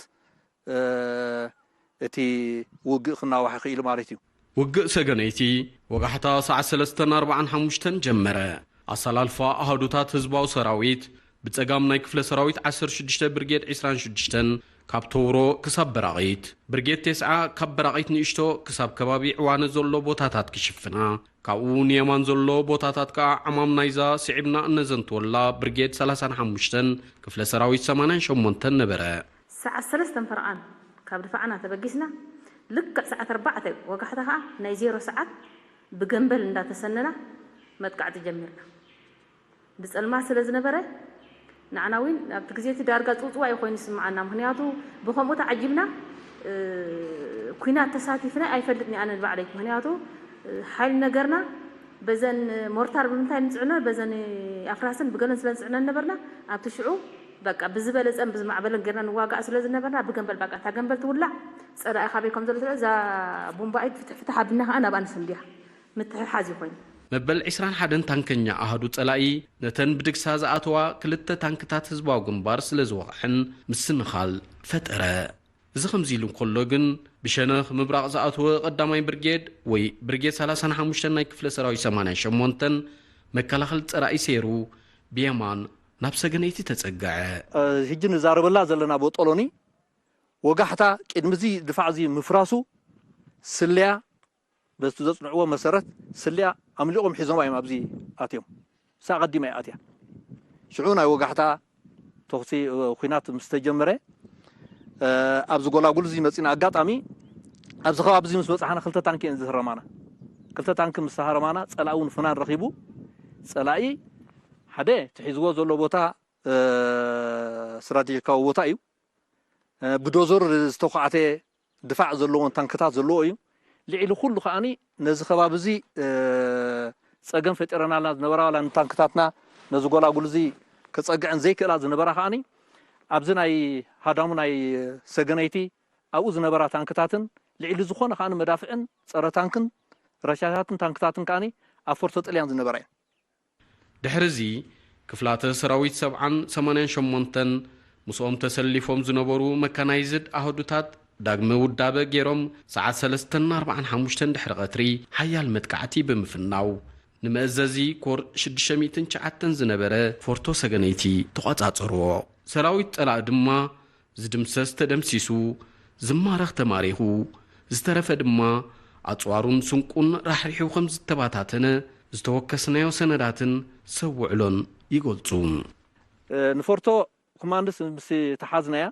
እቲ ውግእ ክናዋሕ ክኢሉ ማለት እዩ። ውግእ ሰገነይቲ ወጋሕታ ሰዓት ሰለስተን ኣርባዓን ሓሙሽተን ጀመረ። ኣሰላልፋ ኣሃዱታት ህዝባዊ ሰራዊት ብጸጋም ናይ ክፍለ ሰራዊት ዓሰርተ ሽዱሽተ ብርጌድ ዕስራን ሽዱሽተን ካብ ተውሮ ክሳብ በራቒት፣ ብርጌድ ተስዓ ካብ በራቒት ንእሽቶ ክሳብ ከባቢ ዕዋነ ዘሎ ቦታታት ክሽፍና፣ ካብኡ ንየማን ዘሎ ቦታታት ከኣ ዕማም ናይዛ ስዒብና እነዘንትወላ ብርጌድ ሰላሳን ሓሙሽተን ክፍለ ሰራዊት ሰማንያን ሸሞንተን ነበረ። ሰዓት ሰለስተን ፈረቓን ካብ ድፋዕና ተበጊስና፣ ልክዕ ሰዓት ኣርባዕተ ወጋሕታ ኸኣ ናይ ዜሮ ሰዓት ብገምበል እንዳተሰነና መጥቃዕቲ ጀሚርና። ብጸልማት ስለ ዝነበረ ንዓና እውን ኣብቲ ግዜ እቲ ዳርጋ ጽውጽዋይ ኮይኑ ዝስምዓና። ምኽንያቱ ብኸምኡ ተዓጂብና ኩናት ተሳቲፍና ኣይፈልጥን ኣነ ንባዕለይ። ምኽንያቱ ሓይል ነገርና በዘን ሞርታር ብምንታይ ንጽዕኖ በዘን ኣፍራስን ብገለን ስለ ንጽዕነን ነበርና ኣብቲ ሽዑ በቃ ብዝበለጸን ብዝማዕበለን ጌርና ንዋጋእ ስለ ዝነበርና ብገንበል በቃ እታ ገንበል ትውላዕ ጸላኢ ካበይ ከም ዘሎ እዛ ቡምባኢት ፍትሕ ፍትሕ ኣቢልና ከኣ ናብኣ ንስንድያ ምትሕሓዝ እዩ ኮይኑ። መበል ዕስራን ሓደን ታንከኛ ኣሃዱ ጸላኢ ነተን ብድግሳ ዝኣተዋ ክልተ ታንክታት ህዝባዊ ግንባር ስለ ዝወቕዐን ምስንኻል ፈጠረ። እዚ ከምዚ ኢሉ እንከሎ ግን ብሸነኽ ምብራቕ ዝኣተወ ቀዳማይ ብርጌድ ወይ ብርጌድ ሰላሳን ሓሙሽተን ናይ ክፍለ ሰራዊት ሰማንያን ሸሞንተን መከላኸሊ ጸላኢ ሰይሩ ብየማን ናብ ሰገነይቲ ተጸግዐ። ሕጂ ንዛረበላ ዘለና ቦጦሎኒ ወጋሕታ ቅድሚ እዚ ድፋዕ እዚ ምፍራሱ ስልያ በቲ ዘጽንዕዎ መሰረት ስልያ ኣምሊቖም ሒዞማ እዮም ኣብዚ ኣትዮም። ንሳ ኣቐዲማ እያ ኣትያ። ሽዑ ናይ ወጋሕታ ተኹሲ ኩናት ምስ ተጀመረ ኣብዚ ጎላጉል እዚ መፂና ኣጋጣሚ ኣብዚ ከባቢ እዚ ምስ በፃሕና ክልተ ታንኪ እየን ዝህረማና። ክልተ ታንኪ ምስ ተሃረማና ፀላኢ እውን ፍናን ረኺቡ ፀላኢ ሓደ እቲ ሒዝዎ ዘሎ ቦታ ስትራቴጂካዊ ቦታ እዩ። ብዶዘር ዝተኳዕተ ድፋዕ ዘለዎን ታንክታት ዘለዎ እዩ። ልዕሊ ኩሉ ከዓኒ ነዚ ከባቢ እዚ ፀገም ፈጢረናልና ዝነበራ ዋላ ንታንክታትና ነዚ ጎላጉል እዚ ክፀግዐን ዘይክእላ ዝነበራ ከዓኒ ኣብዚ ናይ ሃዳሙ ናይ ሰገነይቲ ኣብኡ ዝነበራ ታንክታትን ልዕሊ ዝኾነ ከዓኒ መዳፍዕን ፀረ ታንክን ረሻሻትን ታንክታትን ከዓኒ ኣብ ፎርቶ ጥልያን ዝነበራ እየን። ድሕሪ እዚ ክፍላተ ሰራዊት ሰብዓን ሰማንያን ሸሞንተን ምስኦም ተሰሊፎም ዝነበሩ መካናይዝድ ኣሃዱታት ዳግመ ውዳበ ገይሮም ሰዓት ሰለስተን ኣርባዓን ሓሙሽተን ድሕሪ ቀትሪ ሓያል መጥቃዕቲ ብምፍናው ንመእዘዚ ኮር ሽዱሽተ ሚእትን ትሽዓተን ዝነበረ ፎርቶ ሰገነይቲ ተቖጻጸርዎ። ሰራዊት ጸላኢ ድማ ዝድምሰስ ተደምሲሱ፣ ዝማረኽ ተማሪኹ፣ ዝተረፈ ድማ ኣጽዋሩን ስንቁን ራሕሪሑ ከም ዝተባታተነ ዝተወከስናዮ ሰነዳትን ሰብ ውዕሎን ይገልጹ። ንፎርቶ ኮማንድስ ምስ ተሓዝናያ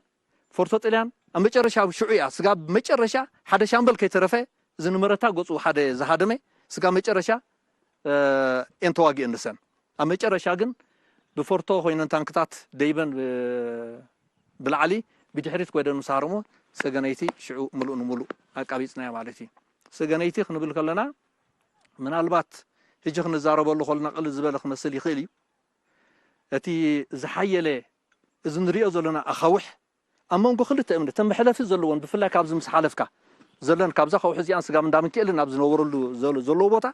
ፎርቶ ጥልያን ኣብ መጨረሻ ሽዑ እያ ስጋብ መጨረሻ ሓደ ሻምበል ከይተረፈ እዚ ንመረታ ገጹ ሓደ ዝሃደመ ስጋብ መጨረሻ እየን ተዋጊአን ንሰን ኣብ መጨረሻ ግን ብፎርቶ ኮይነን ታንክታት ደይበን ብላዕሊ ብድሕሪት ጎደን ምስ ሃረሞ ሰገነይቲ ሽዑ ምሉእ ንምሉእ ኣቃቢፅናያ ማለት እዩ። ሰገነይቲ ክንብል ከለና ምናልባት ሕጂ ክንዛረበሉ ከለና ቅልል ዝበለ ክመስል ይኽእል እዩ። እቲ ዝሓየለ እዚ ንሪኦ ዘለና ኣኻውሕ ኣብ መንጎ ክልተ እምኒ እተን መሕለፊ ዘለዎን ብፍላይ ካብዚ ምስ ሓለፍካ ዘለን ካብዛ ከውሒ እዚኣን ስጋብ እንዳ ምክኤልን ኣብ ዝነበረሉ ዘሎ ቦታ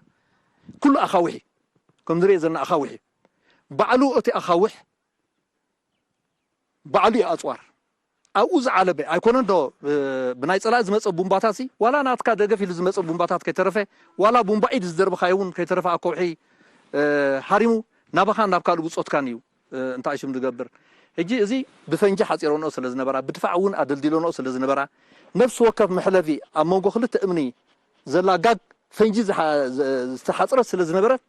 ኩሉ ኣኻውሕ እዩ። ከም ንሪኦ ዘለና ኣኻውሕ እዩ። ባዕሉ እቲ ኣኻውሕ ባዕሉ እዩ ኣፅዋር ኣብኡ ዝዓለበ ኣይኮነን ዶ ብናይ ፀላኢ ዝመፀ ቡምባታት ሲ ዋላ ናትካ ደገፍ ኢሉ ዝመፀ ቡምባታት ከይተረፈ ዋላ ቡምባ ኢድ ዝደርብኻዮ እውን ከይተረፈ ኣብ ከውሒ ሃሪሙ ናባኻን ናብ ካልእ ብፆትካን እዩ እንታይ ሽም ዝገብር ሕጂ እዚ ብፈንጂ ሓፂረንኦ ስለ ዝነበራ ብድፋዕ እውን ኣደልዲለንኦ ስለ ዝነበራ ነፍሲ ወከፍ መሕለፊ ኣብ መንጎ ክልተ እምኒ ዘላ ጋግ ፈንጂ ዝተሓፅረት ስለ ዝነበረት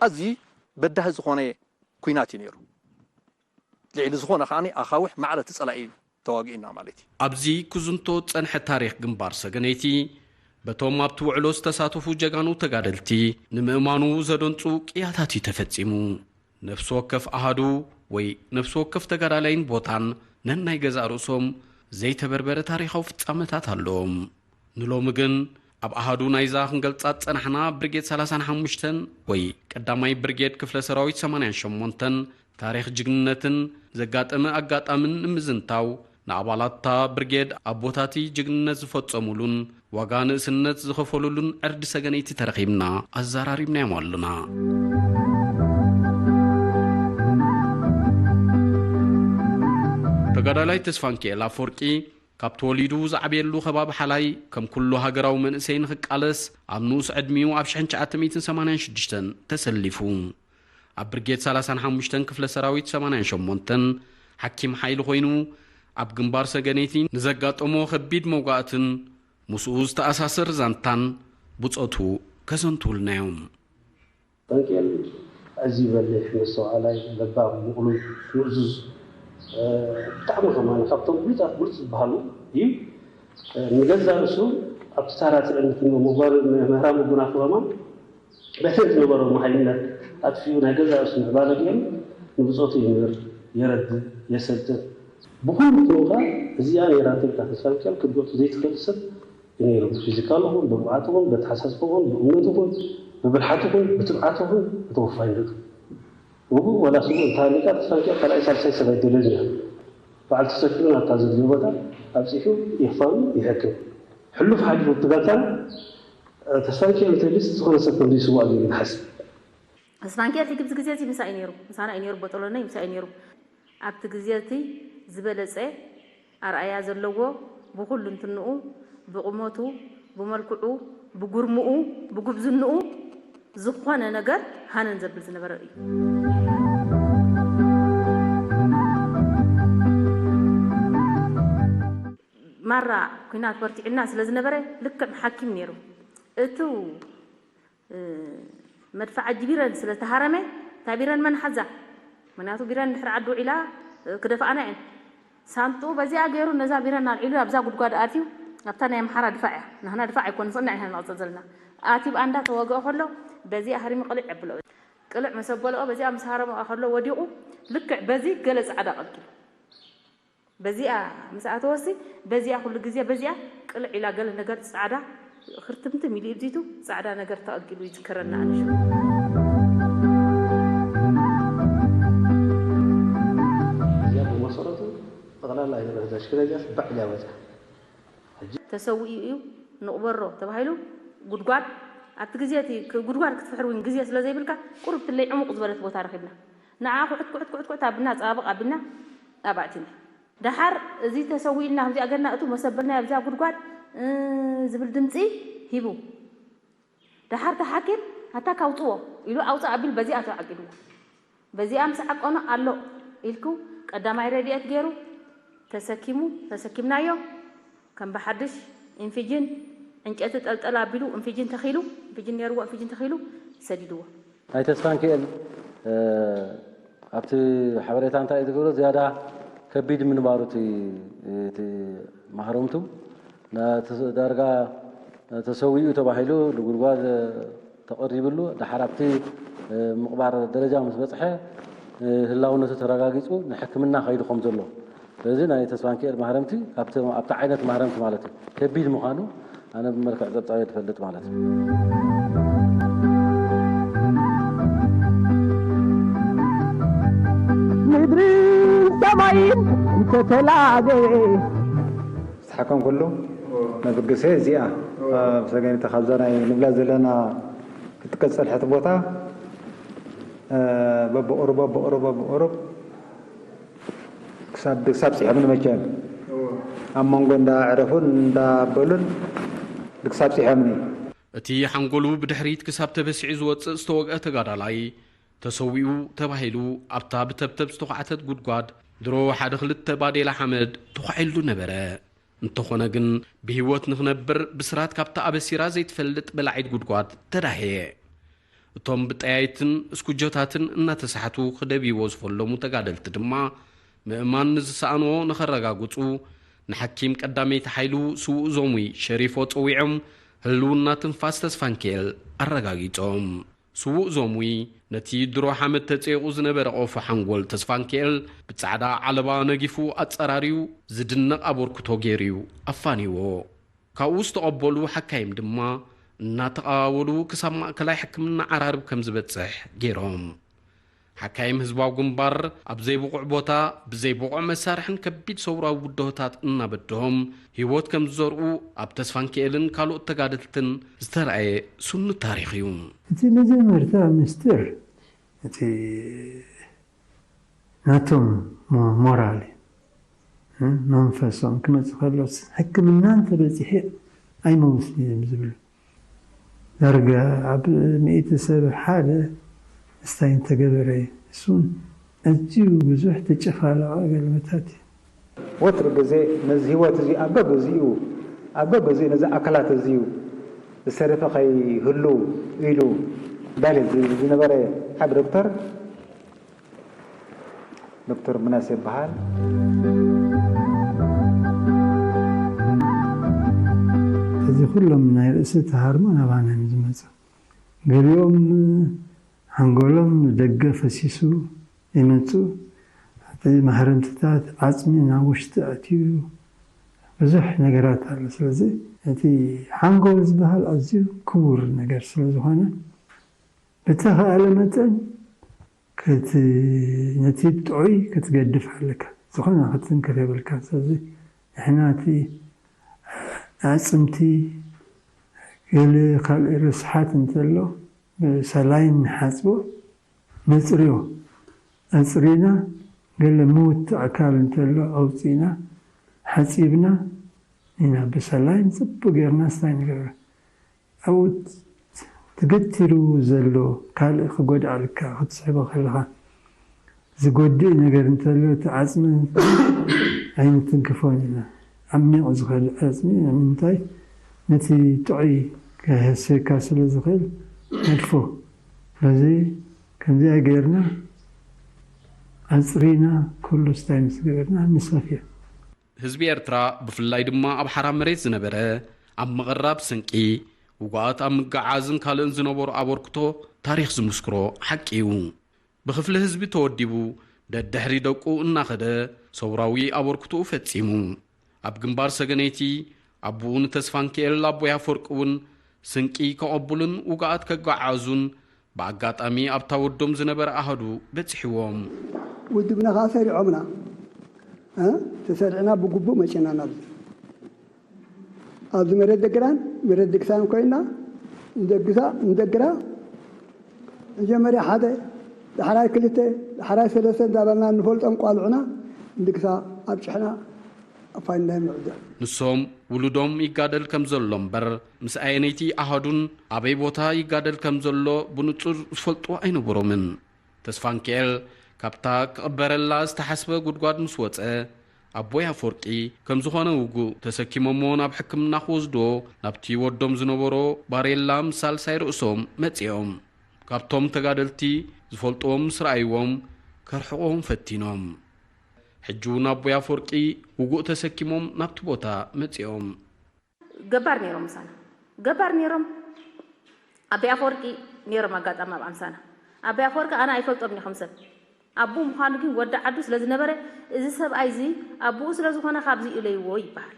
ኣዝዩ በዳሂ ዝኾነ ኲናት እዩ ነይሩ። ልዕሊ ዝኾነ ከዓኒ ኣኻውሕ ማዕረ እቲ ጸላኢ ተዋጊእና ማለት እዩ። ኣብዚ ክዝንቶ ዝጸንሐ ታሪኽ ግንባር ሰገነይቲ በቶም ኣብቲ ውዕሎ ዝተሳተፉ ጀጋኑ ተጋደልቲ ንምእማኑ ዘደንጹ ቅያታት እዩ ተፈጺሙ። ነፍሲ ወከፍ ኣሃዱ ወይ ነፍሲ ወከፍ ተጋዳላይን ቦታን ነናይ ገዛእ ርእሶም ዘይተበርበረ ታሪኻዊ ፍጻመታት ኣለዎም። ንሎሚ ግን ኣብ ኣሃዱ ናይዛ ክንገልጻ ዝጸናሕና ብርጌድ ሰላሳን ሓሙሽተን ወይ ቀዳማይ ብርጌድ ክፍለ ሰራዊት ሰማንያን ሸሞንተን ታሪኽ ጅግንነትን ዘጋጠመ ኣጋጣምን ንምዝንታው ንኣባላት እታ ብርጌድ ኣቦታቲ ጅግንነት ዝፈጸሙሉን ዋጋ ንእስነት ዝኸፈሉሉን ዕርዲ ሰገነይቲ ተረኺብና ኣዘራሪብናዮም ኣለና። ተጋዳላይ ተስፋንኪኤል ኣፈወርቂ ካብ ተወሊዱ ዝዓበየሉ ከባቢ ሓላይ ከም ኩሉ ሃገራዊ መንእሰይ ንኽቃለስ ኣብ ንኡስ ዕድሚኡ ኣብ ሽሕን ትሽዓተ ሚእትን ሰማንያን ሽዱሽተን ተሰሊፉ። ኣብ ብርጌድ ሰላሳን ሓሙሽተን ክፍለ ሰራዊት ሰማንያን ሸሞንተን ሓኪም ሓይሊ ኮይኑ ኣብ ግንባር ሰገነይቲ ንዘጋጠሞ ከቢድ መውጋእትን ምስኡ ዝተኣሳሰር ዛንታን ብጾቱ ከዘንትውልና እዮም። ጠንቅኤል ኣዝዩ በሊሕ፣ መስተውዓላይ፣ ለባም፣ ምቕሉል፣ ምእዙዝ፣ ብጣዕሚ ከማን ካብቶም ብሉጻት ብሉጽ ዝበሃሉ እዩ። ንገዛእ ርእሱ ኣብቲ ታራ ትዕምት ምህራም ጎናፉ ከማን በቲ ዝነበሮ መሃይምነት ኣጥፊኡ ናይ ገዛእ ርእሱ ምዕባለ ገይሩ ንብጾቱ ይምህር፣ የረድእ፣ የሰልጥን። ብኹሉ ክንኡ ከኣ እዚኣ ነይራ ተልካ ተስፋ ሚካኤል ክትገልጾ ዘይትኽእል ሰብ እዩ ነይሩ። ብፊዚካሉ ኹን፣ ብብቕዓቱ ኹን፣ በተሓሳስባ ኹን፣ ብእምነቱ ኹን፣ ብብልሓቱ ኹን፣ ብትብዓቱ ኹን፣ ብተወፋይነቱ። ውጉእ ዋላ ስጉእ እንተሃሊካ ተስፋ ሚካኤል ካልኣይ ሳልሳይ ሰብ ኣይደልን እዩ። በዓል ተሰኪዑ ናብታ ዘድልዮ ቦታ ኣብጺሑ የፋኑ ይሕክም። ሕሉፍ ሓሊፉ ኣብቲ ጋንታና ተስፋንኪኤል እንተልዩስ ዝኾነ ሰብ ከም ዘይስዋእ ገይሩ ይሓስብ። ተስፋንኪኤል ሕጂ ብዚ ግዜ እዚ ምሳይ ነይሩ፣ ምሳና እዩ ነይሩ፣ ቦጦሎና እዩ ምሳይ ነይሩ። ኣብቲ ግዜ እቲ ዝበለጸ ኣርኣያ ዘለዎ ብኹሉ እንትንኡ፣ ብቑመቱ፣ ብመልክዑ፣ ብጉርምኡ፣ ብጉብዝንኡ ዝኾነ ነገር ሃነን ዘብል ዝነበረ እዩ። ማራ ኲናት በርቲዕና ስለ ዝነበረ ልክዕ ሓኪም ነይሩ። እቱ መድፍዓ ጅቢረን ስለ ተሃረመ እታ ቢረን መን ሓዛ? ምክንያቱ ቢረን ድሕሪ ዓዲ ውዒላ ክደፍኣና እየን። ሳንጥኡ በዚኣ ገይሩ ነዛ ቢረን ኣልዒሉ ኣብዛ ጉድጓድ ኣትዩ ኣብታ ናይ ኣምሓራ ድፋዕ እያ። ናህና ድፋዕ ኣይኮን ንኽእና ኢና ንቕጽል ዘለና። ኣትዩ ብኣንዳ ተወግኦ ከሎ በዚኣ ሃሪሙ ቅልዕ የብሎ። ቅልዕ መሰበልኦ በዚኣ ምስ ሃረመኦ ከሎ ወዲቑ ልክዕ በዚ ገለ ጻዕዳ ቀልቂሉ። በዚኣ ምስ ኣተወሲ በዚኣ ኩሉ ግዜ በዚኣ ቅልዕ ኢላ ገለ ነገር ጻዕዳ ክርትምትም ኢሉ ኢብዚቱ ጻዕዳ ነገር ተቐልቂሉ ይዝከረና ኣነ ሽዑ። እዚኣ ብመሰረቱ ጠቕላላ ኣይነበረት ሽክለ እዚኣ ባዕ ኢላ ወፂኣ። ተሰዊኡ እዩ ንቕበሮ ተባሂሉ ጉድጓድ ኣብቲ ግዜ እቲ ጉድጓድ ክትፍሕር እውን ግዜ ስለ ዘይብልካ ቁሩብ ትለይ ዕሙቕ ዝበለት ቦታ ረኺብና ንዓ ኩዕት ኩዕት ኩዕት ኩዕት ኣብና ጸባብቕ ኣቢልና ኣብኣ ኣቲና። ደሓር እዚ ተሰዊኡ ኢልና ከምዚኣ ገርና እቱ መሰበልናዮ ኣብዚኣ ጉድጓድ ዝብል ድምፂ ሂቡ። ደሓር እቲ ሓኪም ኣታ ካውፅዎ ኢሉ ኣውፅእ ኣቢሉ በዚኣ ተዓቂብዎ። በዚኣ ምስ ዓቀኖ ኣሎ ኢልኩ ቀዳማይ ረድኤት ገይሩ ተሰኪሙ ተሰኪምናዮ። ከም ብሓድሽ ኢንፊጅን ዕንጨቲ ጠልጠል ኣቢሉ ኢንፊጅን ተኺሉ ኢንፊጅን ነይርዎ ኢንፊጅን ተኺሉ ሰዲድዎ። ናይ ተስፋንኪኤል ኣብቲ ሓበሬታ እንታይ እዩ ዝገብሮ ዝያዳ ከቢድ ምንባሩ እቲ ማህረምቱ ዳርጋ ተሰዊኡ ተባሂሉ ንጉድጓድ ተቐሪብሉ ደሓር ኣብቲ ምቕባር ደረጃ ምስ በፅሐ ህላውነቱ ተረጋጊፁ ንሕክምና ከይዱ ከም ዘሎ ስለዚ ናይ ተስፋንኪኤል ማህረምቲ ኣብቲ ዓይነት ማህረምቲ ማለት እዩ ከቢድ ምዃኑ ኣነ ብመልክዕ ፀብፃብ እየ ዝፈልጥ ማለት እዩ። ምድርን ሰማይን እንተተላገየ ዝተሓከምኩሉ መበገሰ እዚኣ ሰገኒተ ካብዛ ናይ ንብላ ዘለና ክትቀፀል ሕቲ ቦታ በብቑሩብ በብቑሩብ በብቑሩብ ክሳብ ድግሳብ ፅሒቕኒ መቸም ኣብ መንጎ እንዳ ዕረፉን እንዳ በሉን ድግሳብ ፅሒቕኒ። እቲ ሓንጎሉ ብድሕሪት ክሳብ ተበሲዑ ዝወፅእ ዝተወግአ ተጋዳላይ ተሰዊኡ ተባሂሉ ኣብታ ብተብተብ ዝተዃዕተት ጉድጓድ ድሮ ሓደ ክልተ ባዴላ ሓመድ ተዃዒሉ ነበረ። እንተኾነ ግን ብህይወት ንኽነብር ብስራት ካብታ ኣበሲራ ዘይትፈልጥ በላዒት ጉድጓድ ተዳህየ። እቶም ብጠያይትን እስኩጀታትን እናተሳሕቱ ክደብይዎ ዝፈለሙ ተጋደልቲ ድማ ምእማን ንዝሰኣንዎ ንኸረጋግፁ ንሓኪም ቀዳመይቲ ሓይሉ ስዉእ ዞሙይ ሸሪፎ ፀዊዖም ህልውና ትንፋስ ተስፋንኪኤል ኣረጋጊጾም። ስዉእ ዞምዊ ነቲ ድሮ ሓመድ ተጸይቑ ዝነበረ ቆፎ ሓንጎል ተስፋንኪኤል ብጻዕዳ ዓለባ ነጊፉ ኣጸራርዩ ዝድነቕ ኣበርክቶ ገይሩ እዩ ኣፋንይዎ። ካብኡ ዝተቐበሉ ሓካይም ድማ እናተቐባበሉ ክሳብ ማእከላይ ሕክምና ዓራርብ ከም ዝበጽሕ ገይሮም። ሓካይም ህዝባዊ ግንባር ኣብ ዘይብቑዕ ቦታ ብዘይብቑዕ መሳርሕን ከቢድ ሰውራዊ ብድሆታት እናበድሆም ህይወት ከም ዝዘርኡ ኣብ ተስፋንኪኤልን ካልኦት ተጋደልትን ዝተራእየ ስኑድ ታሪኽ እዩ። እቲ መጀመርታ ምስጢር እቲ ናቶም ሞ-፣ ሞራል እዩ። እ? መንፈሶም ክመጽእ ከሎስ ሕክምና እንተበጺሐ ኣይመውትን እዮም ዝብሉ። ዳርጋ ኣብ ሚእቲ ሰብ ሓደ ስታይ እንተገበረ እሱን ኣዝዩ ብዙሕ ተጨፋለቐ ገልብታት እዩ። ወትሩ ግዜ ነዚ ህይወት እዚ ኣብ በብግዚኡ፣ ኣብ በብግዚኡ ነዚ ኣካላት እዚዩ ዝተረፈ ከይህሉ ኢሉ ዳይሌት ዝ-፣ ዝነበረ ዓቢ ዶክተር ዶክተር ምናሴ ይበሃል። እዚ ኩሎም ናይ ርእሲ ተሃርሞ ናባና እዮም ዝመጹ። ገሊኦም ሓንጎሎም ደገ ፈሲሱ ይመጹ። እቲ ማህረምትታት ዓጽሚ ናብ ውሽጢ ኣትዩ ብዙሕ ነገራት ኣሎ። ስለዚ እቲ ሓንጎል ዝበሃል ኣዝዩ ክቡር ነገር ስለ ዝኾነ ብተኻእለ መጠን ክት-፣ ነቲ ጥዑይ ክትገድፍ ኣለካ። ዝኾነ ክትንክፍ የብልካ። ስለዚ ንሕና እቲ ኣዕጽምቲ ገለ ካልእ ርስሓት እንተሎ ብሰላይን ንሓጽቦ፣ ነጽርዮ። ኣጽሪና ገለ ምውት ኣካል እንተሎ ኣውጺእና ሓጺብና ኢና ብሰላይን ጽቡቅ ጌርና ስታይ ንገብር። ኣብኡ ተገቲሩ ዘሎ ካልእ ክጎድኣልካ ክትስሕቦ ከለኻ ዝጎድእ ነገር እንተሎ እቲ ዓጽሚ ኣይንትንክፎን ኢና። ዓሚቕ ዝኸድ ዓጽሚ ንምንታይ ነቲ ጥዑይ ከህስየካ ስለ ዝኽእል ነድፎ። በዚ ከምዚኣ ጌርና ኣጽሪና ኩሉ ስታይ ምስ ገበርና ንሰፍዮ። ህዝቢ ኤርትራ ብፍላይ ድማ ኣብ ሓራ መሬት ዝነበረ ኣብ ምቕራብ ስንቂ፣ ውጉኣት ኣብ ምግዓዝን ካልእን ዝነበሮ ኣበርክቶ ታሪኽ ዝምስክሮ ሓቂ እዩ። ብክፍሊ ህዝቢ ተወዲቡ ደድሕሪ ደቁ እናኸደ ሰውራዊ ኣበርክቶኡ ፈጺሙ። ኣብ ግንባር ሰገነይቲ ኣቦኡ ንተስፋንኪኤል ኣቦይ ኣፈወርቂ እውን ስንቂ ከቐብሉን ውጉኣት ከጓዓዕዙን ብኣጋጣሚ ኣብታ ወዶም ዝነበረ ኣሃዱ በጺሕዎም። ውድብና ኸዓ ሰሪዖምና፣ እ? ተሰሪዕና ብግቡእ መጺእና ናብዚ። ኣብዚ መሬት ደግራን መሬት ድግሳን ኮይና፣ ንደግሳ፣ ንደግራ መጀመርያ ሓደ፣ ዳሕራይ ክልተ፣ ዳሕራይ ሰለስተ እንዳበልና እንፈልጦም ቋልዑና ንድግሳ ኣብጭሕና ኣፋይንና የምዕዶ። ንሶም ውሉዶም ይጋደል ከም ዘሎ እምበር፣ ምስ ኣየነይቲ ኣሃዱን ኣበይ ቦታ ይጋደል ከም ዘሎ ብንጹር ዝፈልጥዎ ኣይነበሮምን። ተስፋንኪኤል ካብታ ክቕበረላ ዝተሓስበ ጉድጓድ ምስ ወጸ፣ ኣቦይ ኣፈወርቂ ከም ዝኾነ ውጉእ ተሰኪሞሞ ናብ ሕክምና ክወስድዎ ናብቲ ወዶም ዝነበሮ ባሬላ ምስ ሳልሳይ ርእሶም መጺኦም። ካብቶም ተጋደልቲ ዝፈልጥዎም ምስ ረኣይዎም ከርሕቕዎም ፈቲኖም። ሕጂ እውን ኣቦይ ኣፈወርቂ ውጉእ ተሰኪሞም ናብቲ ቦታ መጺኦም። ገባር ነይሮም ምሳና። ገባር ነይሮም። ኣቦይ ኣፈወርቂ ነይሮም ኣጋጣሚ ኣብ ኣምሳና። ኣቦይ ኣፈወርቂ ኣነ ኣይፈልጦም እየ ከም ሰብ። ኣቦኡ ምዃኑ ግን ወዲ ዓዱ ስለ ዝነበረ፣ እዚ ሰብኣይ እዚ ኣቦኡ ስለ ዝኾነ ካብዚ እለይዎ ይበሃል።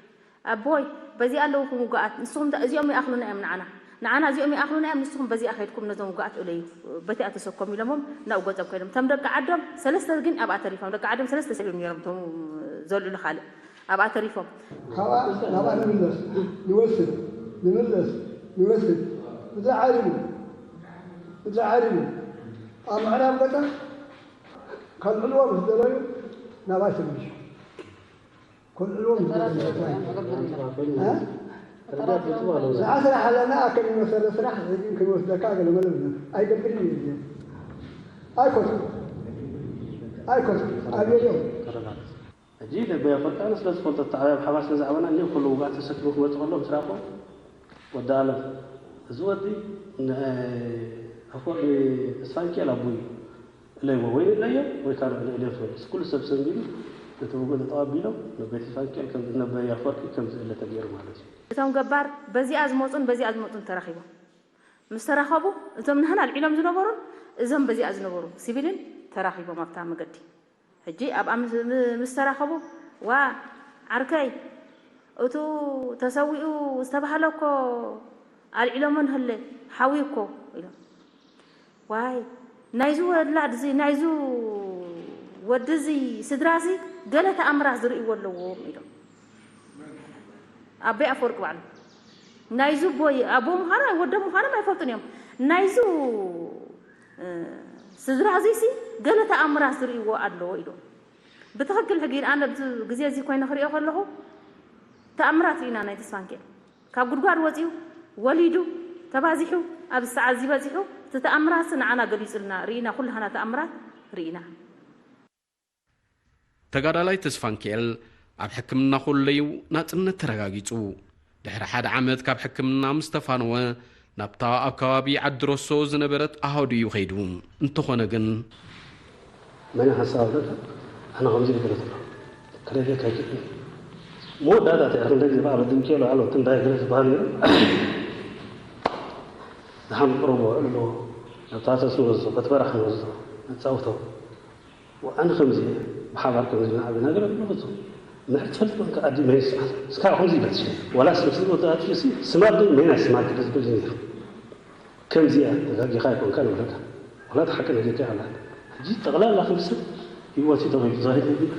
ኣቦይ፣ በዚ ኣለውኹም ውጉኣት፣ ንስኹም እታ-፣ እዚኦም ይኣኽሉና እዮም ንዓና። ንዓና እዚኦም ይኣኽሉና እዮም፣ ንስኹም በዚኣ ከይድኩም ነዞም ውጉኣት እለዩ። በቲኣ ተሰኮም ኢሎሞም ናብኡ ገጾም ከይዶም። እቶም ደቂ ዓዶም ሰለስተ ግን ኣብኣ ተሪፎም። ደቂ ዓዶም ሰለስተ ሰብ እዮም ነይሮም፣ እቶም ዘልዕሉ ካልእ። ኣብኣ ተሪፎም። ካብኣ ናብኣ ንምለስ፣ ንወስድ፣ ንምለስ፣ ንወስድ። ምድሪ ዓሪቡ፣ ምድሪ ዓሪቡ። ኣብ ምዕራብ ገጠር ከልዕልዎ ምስ ደለዩ ናብኣ ተመልሱ። ከልዕልዎ ምስ ደለዩ። እ? ንዓ ስራሕ ኣለና፣ ከም ዝመሰለ ስራሕ ሕጂ ክንወስደካ ገለ መለ ብሎ። ኣይገብርን እዩ። ኣይኮቱን። ኣይኮቱን። ኣብዮም። ሕጂ ነቢ ኣፈወርቂ ኣነ ስለ ዝፈልጦ፣ እቲ ዓብያ ብሓባር ስለ ዝዓበና፣ እኒኦ ኩሉ ውጉኣት ተሰኪሙ ክመጽእ ከሎ ምስ ራእኮ፣ ወዲ ኣለም፣ እዚ ወዲ ን-፣ ኣፈወርቂ ተስፋንኪኤል ኣቦ እዩ፣ እለይዎ፣ ወይ እለዮ፣ ወይ ካልእ እለዮ ትበል። እዚ ኩሉ ሰብ ሰንቢዱ፣ እቲ ውግእ ተቐቢሎም ንቤት ፋንኬል ከም ነበር ኣፈወርቂ ከም ዝእለ ተገይሩ ማለት እዩ። እቶም ገባር በዚኣ ዝመፁን በዚኣ ዝመፁን ተራኺቦም ምስ ተራኸቡ፣ እቶም ንህና ኣልዒሎም ዝነበሩን እዞም በዚኣ ዝነበሩ ሲቪልን ተራኺቦም ኣብታ መገዲ። ሕጂ ኣብኣ ምስ ምስ ተራኸቡ፣ ዋ ዓርከይ፣ እቱ ተሰዊኡ ዝተባህለ እኮ ኣልዒሎሞ ንህለ፣ ሓዊ እኮ ኢሎም። ዋይ ናይዚ ወላድ እዚ ናይዚ ወዲ እዚ ስድራ እዚ ገለ ተኣምራት ዝርእይዎ ኣለዎም ኢሎም። ኣቦይ ኣፈወርቂ ባዕሉ ናይዚ ቦይ ኣቦ ምዃኑ ወደ ምዃኖም ኣይፈልጡን እዮም። ናይዚ እ፣ ስድራ እዚሲ ገለ ተኣምራት ዝርእይዎ ኣሎ ኢሎም። ብትኽክል ሕጂ ኣነ ኣብዚ ግዜ እዚ ኮይነ ክሪኦ ከለኹ ተኣምራት ርኢና ናይ ተስፋንኬል ካብ ጉድጓድ ወፂኡ ወሊዱ ተባዚሑ ኣብዚ ሰዓት እዚ በፂሑ እቲ ተኣምራት ንዓና ገሊፁልና ርኢና ኩላህና ተኣምራት ርኢና። ተጋዳላይ ተስፋንኪኤል ኣብ ሕክምና ከሎ እዩ ናጽነት ተረጋጊጹ። ድሕሪ ሓደ ዓመት ካብ ሕክምና ምስ ተፋነወ፣ ናብታ ኣብ ከባቢ ዓዲ ሮሶ ዝነበረት ኣሃዱ እዩ ከይዱ። እንተኾነ ግን፣ መን ሓሳብ ኣለካ? ኣነ ከምዚ ይገለጽ ኣሎ። ከደልየካ ኣይክእልን። መወዳእታ እቲ ክንደይ ዝበሃል ድንኬሎ ኣሎ፣ ትንዳይ ገለ ዝበሃል ነይሩ። ደሓን ቅረቦ፣ ዕልሎ፣ ናብታ ተስ ንወስዶ፣ በቲ በረኻ ንወስዶ፣ ነጻውቶ። ወኣነ ከምዚ እየ፣ ብሓባር ከምዚ ንዓቢ ነገር ኣሎ በጹ። ምሕር ትፈልጥ ኮንካ ኣዲ መን ይስማል? እስካ ከምዚ ይበል ትሽነ። ዋላ ስም ስም ወዲ ኣጥፊ ሲ ስማል ዶ መን ይስማል ክደ ዝብል ነይሩ። ከምዚ እያ፣ ተጋጊኻ ኣይኮንካ ንብለካ። ዋላ እቲ ሓቂ ነጊርካ ይሃላ። ሕጂ ጠቕላላ ክንዲ ሰብ ህይወት እዩ ተበይቱ ዛሂድ ነጊር።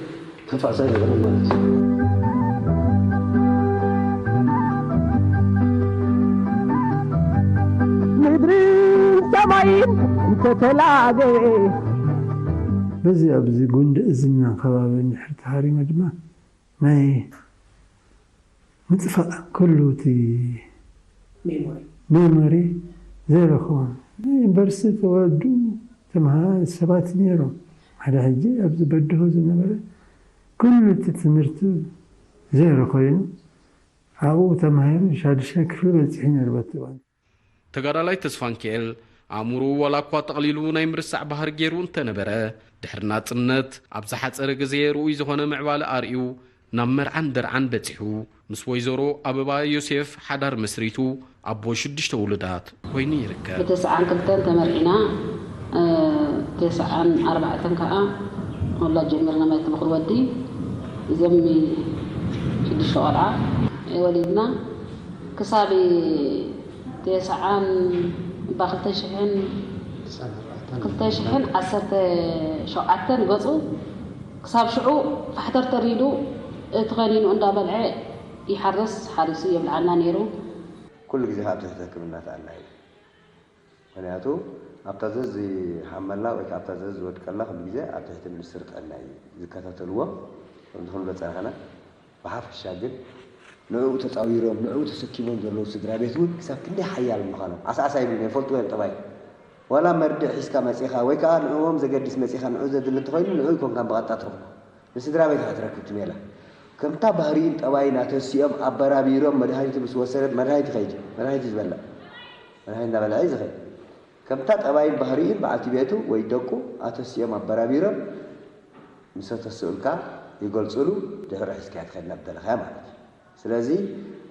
ተንፋሳ ይነበረ ማለት እዩ። ምድርን ሰማይን እንተተላገየ በዚ ኣብዚ ጉንዲ እዝና ከባቢ ንሕርቲ ሃሪመ ድማ ናይ ምጥፋእ ኩሉ እቲ ሜሞሪ ዜሮ ክኸውን ናይ ዩኒቨርሲቲ ተወዱ ተምሃ ሰባት ነይሮም ሓደ ሕጂ ኣብዚ በድሆ ዝነበረ ኩሉ እቲ ትምህርቲ ዜሮ ኮይኑ ኣብኡ ተማሂሩ ሻዱሻይ ክፍሊ በፂሑ ነይሩ በቲ እዋን። ተጋዳላይ ተስፋንኪኤል ኣእምሮኡ ዋላ እኳ ጠቕሊሉ ናይ ምርሳዕ ባህሪ ገይሩ እንተነበረ፣ ድሕሪ ናጽነት ኣብ ዝሓጸረ ግዜ ርኡይ ዝኾነ ምዕባለ ኣርእዩ ናብ መርዓን ደርዓን በጺሑ፣ ምስ ወይዘሮ ኣበባ ዮሴፍ ሓዳር መስሪቱ ኣቦ ሽዱሽተ ውሉዳት ኮይኑ ይርከብ። ብተስዓን ክልተን ተመርዒና፣ ተስዓን ኣርባዕተን ከኣ ውላድ ጀሚርና ማለት ትብኹል ወዲ እዞም ሽዱሽተ ቆልዓ ወሊድና ክሳብ ተስዓን እባ ክልተ ሽሕን ክልተ ሽሕን ዓሰርተ ሸውዓተን ገጹ ክሳብ ሽዑ ፋሕተርተር ኢሉ እቲ ቐኒኑ እንዳበልዐ ይሓርስ ሓሪሱ የብልዓና ነይሩ። ኩሉ ግዜ ከኣ ኣብ ትሕቲ ሕክምና ተኣላይ እዩ። ምኽንያቱ ኣብታ ዘዝ ዝሓመላ ወይ ከኣ ኣብታ ዘዝ ዝወድቀላ ኩሉ ግዜ ኣብ ትሕቲ ሚኒስትሪ ጥዕና እዩ ዝከታተልዎ። ከምዚ ክንብሎ ዝጸናሕና ብሓፈሻ ግን ንዕኡ ተጻዊሮም ንዕኡ ተሰኪሞም ዘለዉ ስድራ ቤት እውን ክሳብ ክንደይ ሓያል ምዃኖም ዓስዓስ ኣይብሉን እዮም፣ ይፈልጥዎ እዮም ጠባይ። ዋላ መርድእ ሒዝካ መጺኻ ወይ ከኣ ንዕኦም ዘገድስ መጺኻ ንዕኡ ዘድሊ እንተኾይኑ ንዕኡ ኣይኮንካን ብቐጥታ ትረኽቦ፣ ንስድራ ቤት ኢኻ ትረክብ እቲ ሜላ። ከምታ ባህርይን ጠባይን ኣተሲኦም ኣበራቢሮም መድሃኒቱ ምስ ወሰደት መድሃኒት ይኸይድ እዩ፣ መድሃኒት እዩ ዝበልዕ፣ መድሃኒት እናበልዐ እዩ ዝኸይድ። ከምታ ጠባይን ባህርይን በዓልቲ ቤቱ ወይ ደቁ ኣተሲኦም ኣበራቢሮም ምስ ኣተስኡልካ ይገልጹሉ፣ ድሕሩ ሒዝካያ ትኸይድ ናብ ዝደለኻያ ማለት እዩ። ስለዚ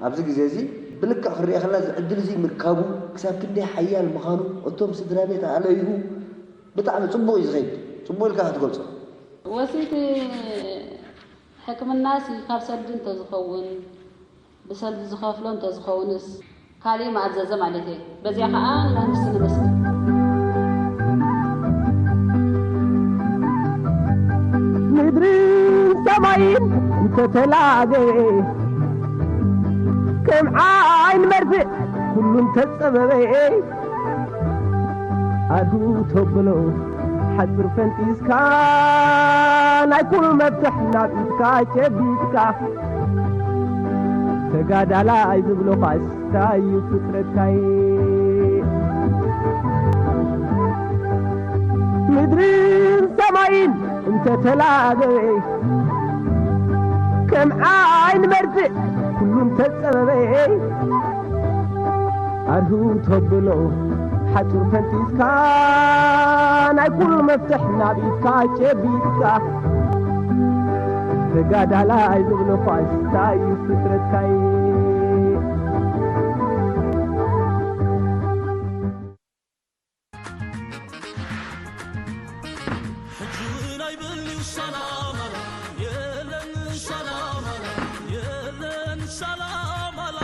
ኣብዚ ግዜ እዚ ብልክዕ ክንሪኦ ከለና እዚ ዕድል እዚ ምርካቡ ክሳብ ክንደይ ሓያል ምዃኑ እቶም ስድራ ቤት ኣለይኡ ብጣዕሚ ጽቡቕ እዩ ዝኸይድ። ጽቡቕ ኢልካ ክትገልጾ። ወሲቲ ሕክምናሲ ካብ ሰልዲ እንተዝኸውን ብሰልዲ ዝኸፍሎ እንተዝኸውንስ ካሊእ ምኣዘዘ ማለተይ። በዚኣ ኸኣ ንመንግስቲ ነመስግን። ምድርን ሰማይን እንተተላገየ ከም ዓይኒ መርፍእ ኩሉ እንተጸበበየ ኣዱ ተብሎ ሓጹር ፈንጢስካ ናይ ኩሉ መፍትሕ ናብ ኢድካ ጨቢጥካ ተጋዳላይ ዝብሎ ኳስ ታዩ ፍጥረትካይ ምድርን ሰማይን እንተተላገበ ከም ዓይኒ መርፍእ ኩሉ እንተጸበበ ኣርሁ ተብሎ ሓጹር ፈንጢስካ ናይ ኩሉ መፍትሕ ናብ ኢድካ ጨቢጥካ ተጋዳላይ ዝብልኳስ እንታይ እዩ ፍጥረትካይ? ሕጂ እውን ኣይብልዩ ሰላም ኣላ፣ የለን ሰላም ኣላ፣ የለን ሰላም ኣላ።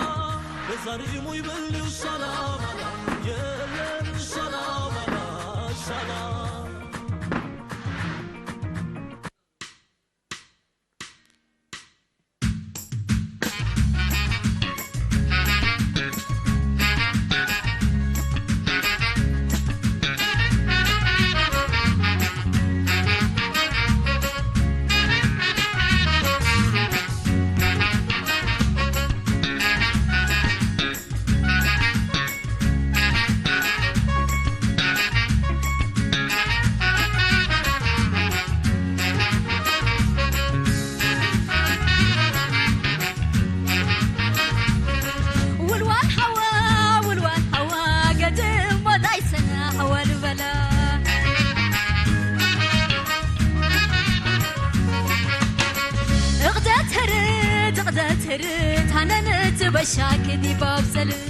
ተዛሪሙ ይብልዩ ሰላም ኣላ፣ የለን ሰላም ኣላ፣ ሰላም። ውልዋል ሓዋ፣ ውልዋል ሓዋ፣ ገድም ወዳይ ሰና ሓዋ ልበላ። እቕደት ህርት፣ እቕደት ህርት፣ ሃነነት በሻክ ዲባብ ሰልም።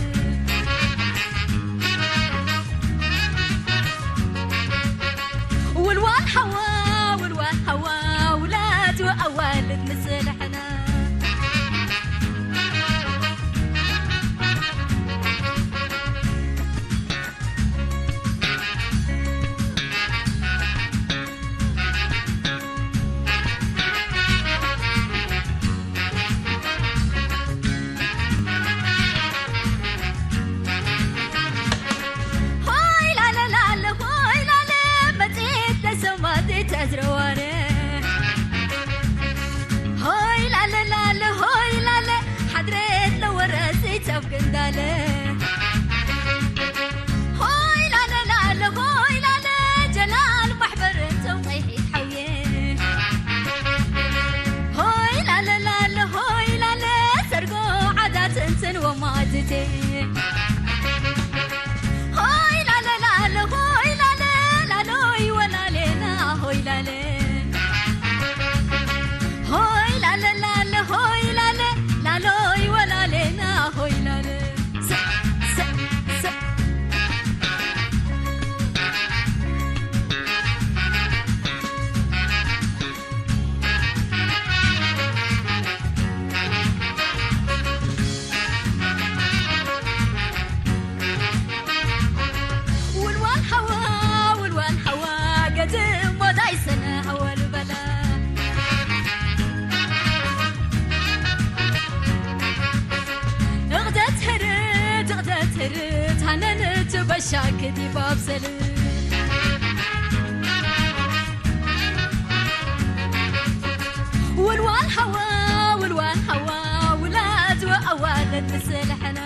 ውልዋል ሓዋ፣ ውልዋል ሓዋ፣ ውላድ ኣዋልድ ንጽልሕና። ሆይ ላለ ላለ ሆይ ላለ መጽሔት ለሰማት ተዝረዋረ። ሆይ ላለ ላለ ሆይ ላለ ሓድሬት ለወረሲ ጸብ ግንዳለ። ሆይ ላለ ላለ ሆይ ላለ ጀላል ማሕበር እንቶም ቀይሒት ሓውየ። ሆይ ላለ ላለ ሆይ ላለ ሰርጎ ዓዳት እንትን ወማትቴ። ሆይ ላለ ላለ ሆይ ላለ ላሎይ ወላሌና ሆይ ላለ። ሆይ ላለ ላለ ሆይ ላለ ላሎይ ወላሌና ሆይ ላለ። ሰ- ሰ- ሰ- ውልዋል ሓዋ፣ ውልዋል ሓዋ፣ ገድም ወዳይ ሰነ ሓዋ ልበላ። እቕደት ህርት፣ እቕደት ህርት፣ ሃነንት በሻክ ዲባብ ሰልም። ውልዋል ሓዋ፣ ውልዋል ሓዋ፣ ውላድ ወኣዋልድ ንስልሕና።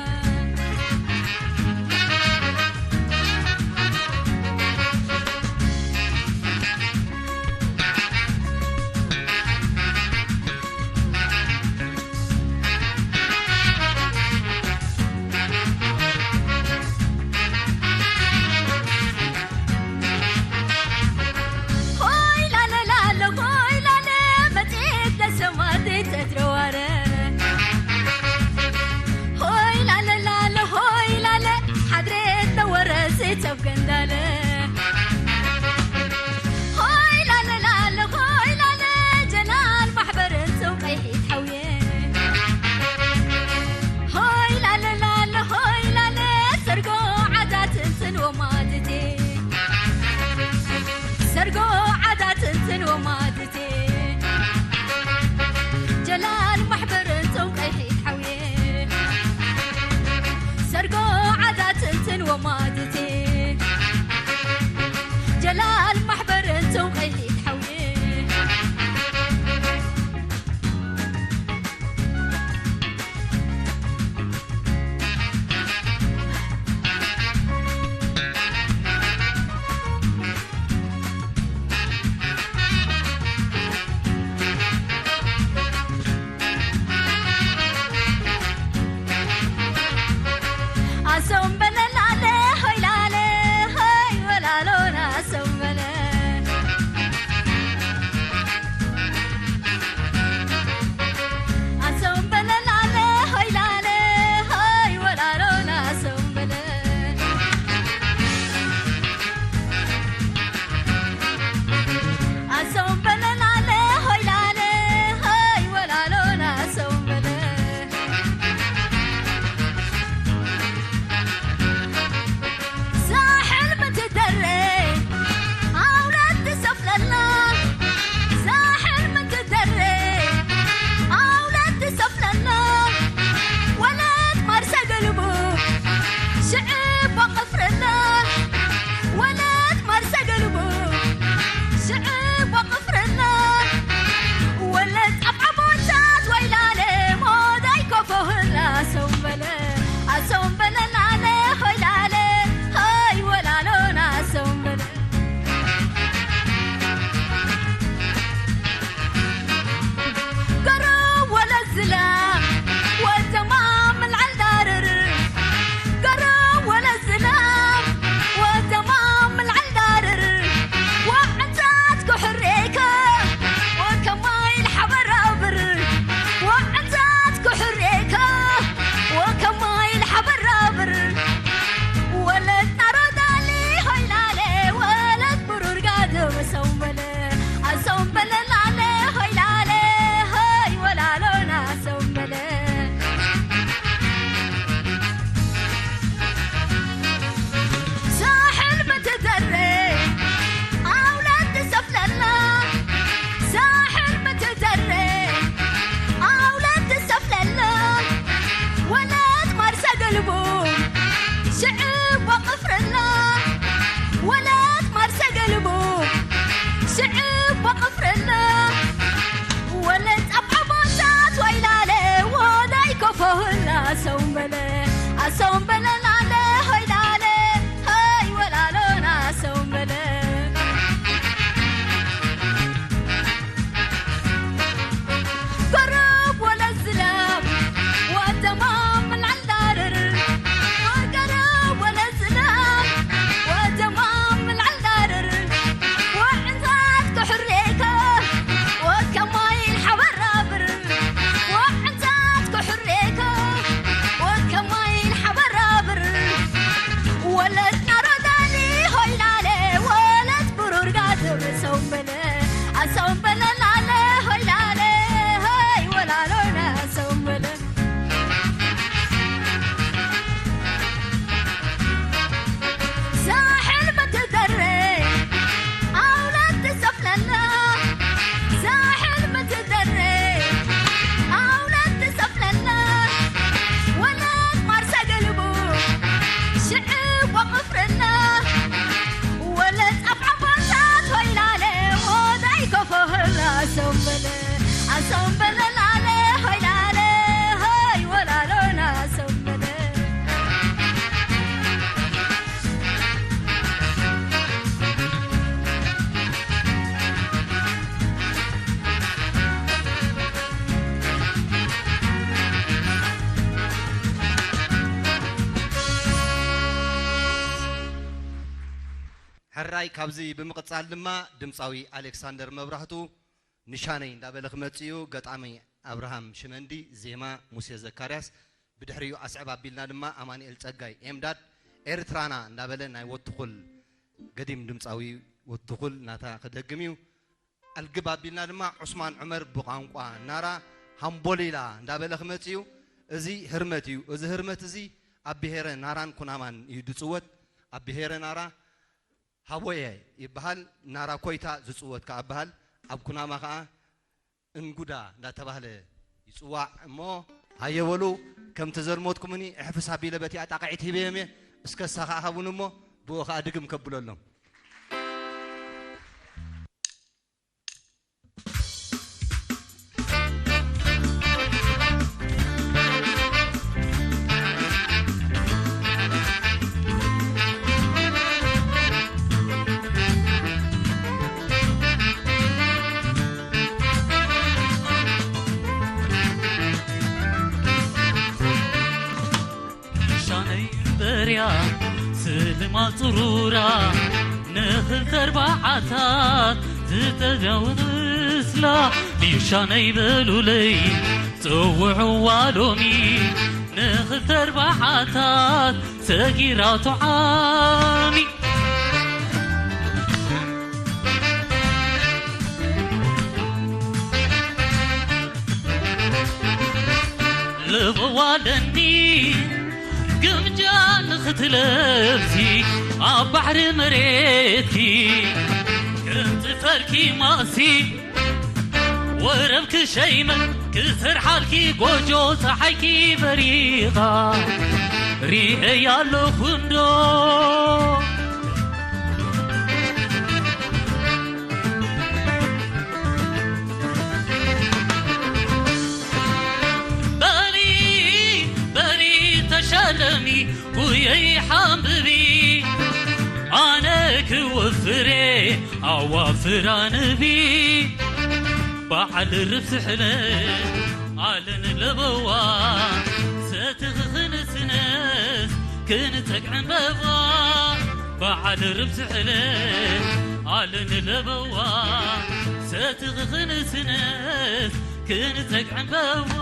ሆይ ላለ ላለ ሆይ ላለ መጽሔት ለሰማት ተትረዋረ። ሆይ ላለ ላለ ሆይ ላለ ሓድሬት ለወረስ ጸብ ገንዳለ። ሆይ ላለ ላለ ሆይ ላለ ጀላል ማሕበርን ሰው ቀይሒት ሓውየ። ሆይ ላለ ላለ ሆይ ላለ ሰርጎ ዓዳት እንትን ወማትቴ። ሰርጎ ዓዳት እንትን ወማትቴ። ጀላል ማሕበርን ሰው ቀይሒት ሓውየ። ሰርጎ ዓዳት እንትን ወማትቴ። ጀላል ማሕበርን ሰው ቀይሒት ሓውየ። ኣሶም በለላለ ልቡ ሽዕብ ወቕፍርላ ወለት ማርሰ ገልቡ ሽዕብ ወቕፍርላ ወለት ጸብዓ ቦታት ወይላለ ወዳይ ኮፎህላ ሰውንበለ ኣሰውንበለ ላለ ሆይላለ ሆይ ወላሎና ሰውንበለ ገረብ ወለ ዝናብ ወደማም ላልዳርር ገረብ ወለ ዝናብ ወደማም ላልዳርር ወዕንታት ክሕሬከ ወከማይ ሓበራብር ወዕንታት ክሕሬከ ወከማይ ሓበራብር ወለት ናሮዳኒ ሆይላለ ወለት ብሩር ጋትር ሰውንበለ ኣሰውንበለ ላለ ሆይላለ ሆይ ወላሎና ሰውንበለ ሳሕል መትደረ ኣውለት ትሰፍለና ሳሕል መትደረ ኣውለት ትሰፍለና ወለት ማርሰ ገልቡ ሽዕብ ወቕፍርና ወለት ኣፍዓባታት ሆይላለ ወዳይ ኮፎህላ ሰውንበለ ኣሰውንበለ ላለ ሆይላለ ሆይ ወላሎና ሰውንበለ ሕራይ ካብዚ ብምቕጻል ድማ ድምጻዊ ኣሌክሳንደር መብራህቱ ንሻነይ እንዳበለ ክመጽእ እዩ። ገጣሚ ኣብርሃም ሽመንዲ፣ ዜማ ሙሴ ዘካርያስ፣ ብድሕሪኡ ኣስዕብ ኣቢልና ድማ ኣማኑኤል ጸጋይ ኤምዳድ ኤርትራና እንዳበለ ናይ ወትኹል ገዲም ድምጻዊ ወትኹል ናታ ክደግም እዩ። ኣልግብ ኣቢልና ድማ ዑስማን ዑመር ብቋንቋ ናራ ሃምቦሊላ እንዳበለ ክመጽእ እዩ። እዚ ህርመት እዩ። እዚ ህርመት እዚ ኣብ ብሄረ ናራን ኩናማን እዩ ዝጽወት። ኣብ ብሄረ ናራ ሃቦየ ይበሃል። ናራ ኮይታ ዝጽወት ከኣ በሃል። ኣብ ኩናማ ከኣ እንጉዳ እንዳተባህለ ይጽዋዕ። እሞ ሃየ በሉ፣ ከምቲ ዘልሞትኩምኒ እሕፍስ ኣቢለ በቲኣ ጣቕዒት ሂበዮም እየ። እስከ እሳ ከኣ ሃቡኒ እሞ ብኡ ከኣ ድግም ከብለሎም። ሻነይ በርያ ስልማ ጽሩራ ንኽልተ ኣርባዓታት ዝተዳወነ ምስላ ሊሻነይ በሉለይ ጽውዕዋ ሎሚ ንኽልተ ኣርባዓታት ሰጊራቶ ዓሚ ልበዋ ኣለኒ ግምጃ ንኽትለብሲ ኣብ ባሕሪ መሬትኪ ክንጽፈርኪ ማእሲ ወረብ ክሸይመ ክሰርሓልኪ ጎጆ ጸሓይኪ በሪኻ ሪኤያ ኣለኹ እንዶ በሊ በሊ ተሸለሚ ጉየይ ሓንብቢ ኣነ ክወፍሬ ኣዋፍራ ንቢ በዓል ርብስሕለ ኣለን ለበዋ ሰትኽ ክንስነስ ክንጸግዕን በባ በዓል ርብስሕለ ኣለን ለበዋ ሰትኽ ክንስነስ ክንጸግዕን በባ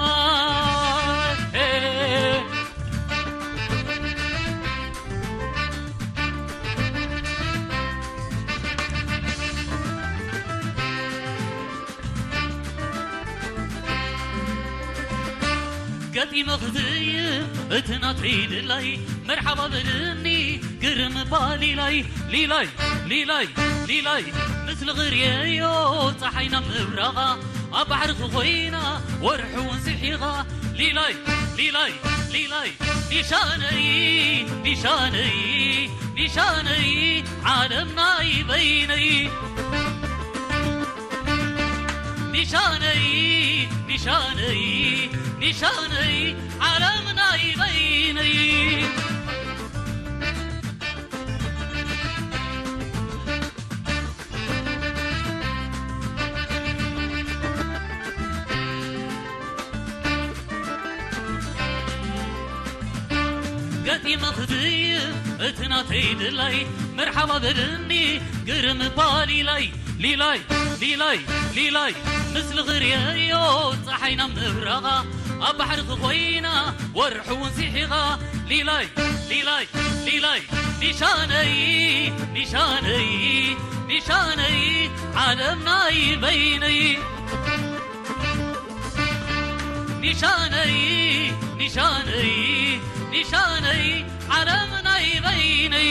ገጢመ ክዝይም እቲ ናተይ ድላይ መርሓባ በልኒ ግርም እባ ሊላይ ሊላይ ሊላይ ሊላይ ምስሊ ክርእዮ ፀሓይ ናብ ምብራቓ ኣብ ባሕሪ ክኾይና ወርሒ እውን ስሒቓ ሊላይ ሊላይ ሊላይ ኒሻነይ ኒሻነይ ኒሻነይ ዓለም ናይ በይነይ ኒሻነይ ኒሻነይ ኒሻነይ ዓለም ናይ በይነይ ገጢመ ክድይብ እቲ ናተይ ድላይ መርሓባ በልኒ ግርም እባ ሊላይ ሊላይ ሊላይ ሊላይ ምስሊ ክርእዮ ፀሓይ ናብ ምብራቓ ኣብ ባሕሪ ክኾይና ወርሒ እውን ሲሒቓ ሊላይ ሊላይ ሊላይ ኒሻነይ ኒሻነይ ኒሻነይ ዓለም ናይ በይነይ ኒሻነይ ኒሻነይ ኒሻነይ ዓለም ናይ በይነይ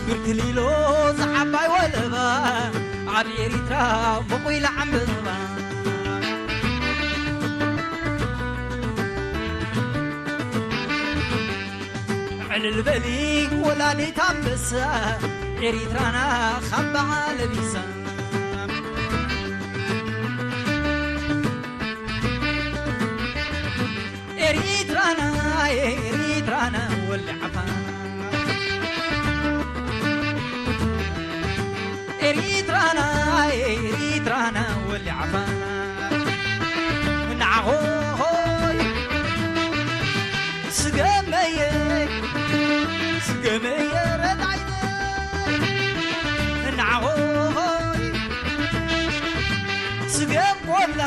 ብርክሊሎ ዝዓባይ ወለባ ኣብ ኤሪትራ በቑላ ዕምበባ ዕልል በሊ ወላዲት ኣንበሳ ኤሪትራና ካባኣ ለቢሳ ኤሪትራና ኤሪትራና ወልዓፋ ኤሪትራና ኤሪትራና ወልዓፋ ንዓኾይ ስገመየ ስገመየ ረዳይነ ንዓኾይ ስገም ቆላ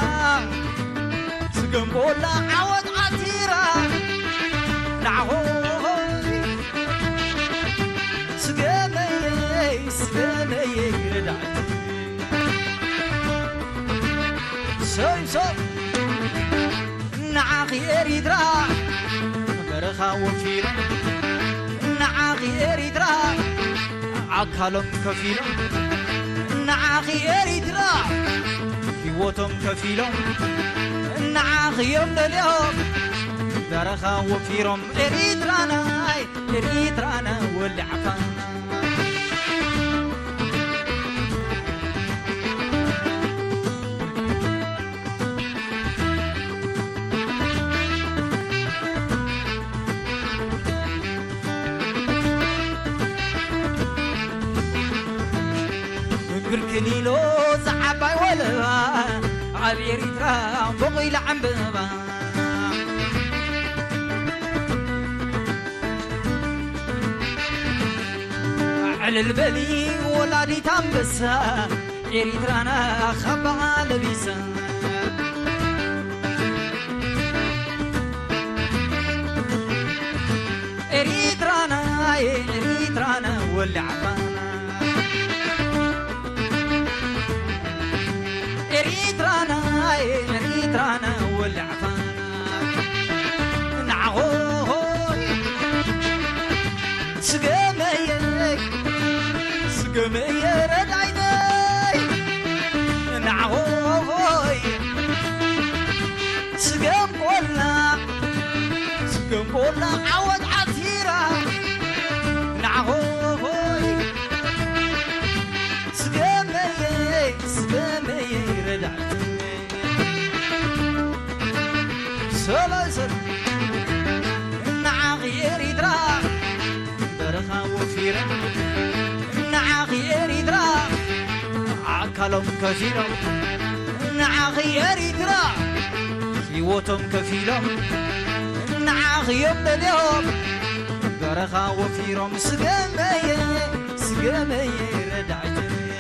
ስገም ቆላ ዓወት ዓቲራ ንዓኾይ ስገመየይ ስገመየይ ረዳእቲ ሰይ ሰብ ንዓኺ ኤሪትራ በረኻ ወፊሮም ንዓኺ ኤሪትራ ኣካሎም ከፊሎም ንዓኺ ኤሪትራ ህይወቶም ከፊሎም ንዓኺ እዮም ደልዮም በረኻ ወፊሮም ኤሪትራናይ ኤሪትራና ወሊዓኻ ብርክን ኢሎ ዝዓባይ ወለባ ኣብ ኤሪትራ ቦቒላ ዕምበባ ዕልል በሊ ወላዲት ኣንበሳ ኤሪትራና ካባኣ ለቢሳ ኤሪትራና ኤሪትራና ወላዕፋና ኤሪትራና ኤሪትራና ወላዕፋና ናሆይ ስገመየ ስገመየ ረዳይነይ ናሆይ ስገም ቆላ ስገም ቆላ ዓወት ዓቲራ ናሆይ ስገመየ ስገመየ ረዳይነይ ሰላም ሰላም ንዓኺ ኤሪትራ በረኻ ወፊረ ንዓኺ ኤሪትራ ቃሎም ከፊሎም ንዓኺ ኤሪትራ፣ ህይወቶም ከፊሎም ንዓኺ እዮም በሊኦም፣ በረኻ ወፊሮም። ስገመየ፣ ስገመየ ረዳይተየ።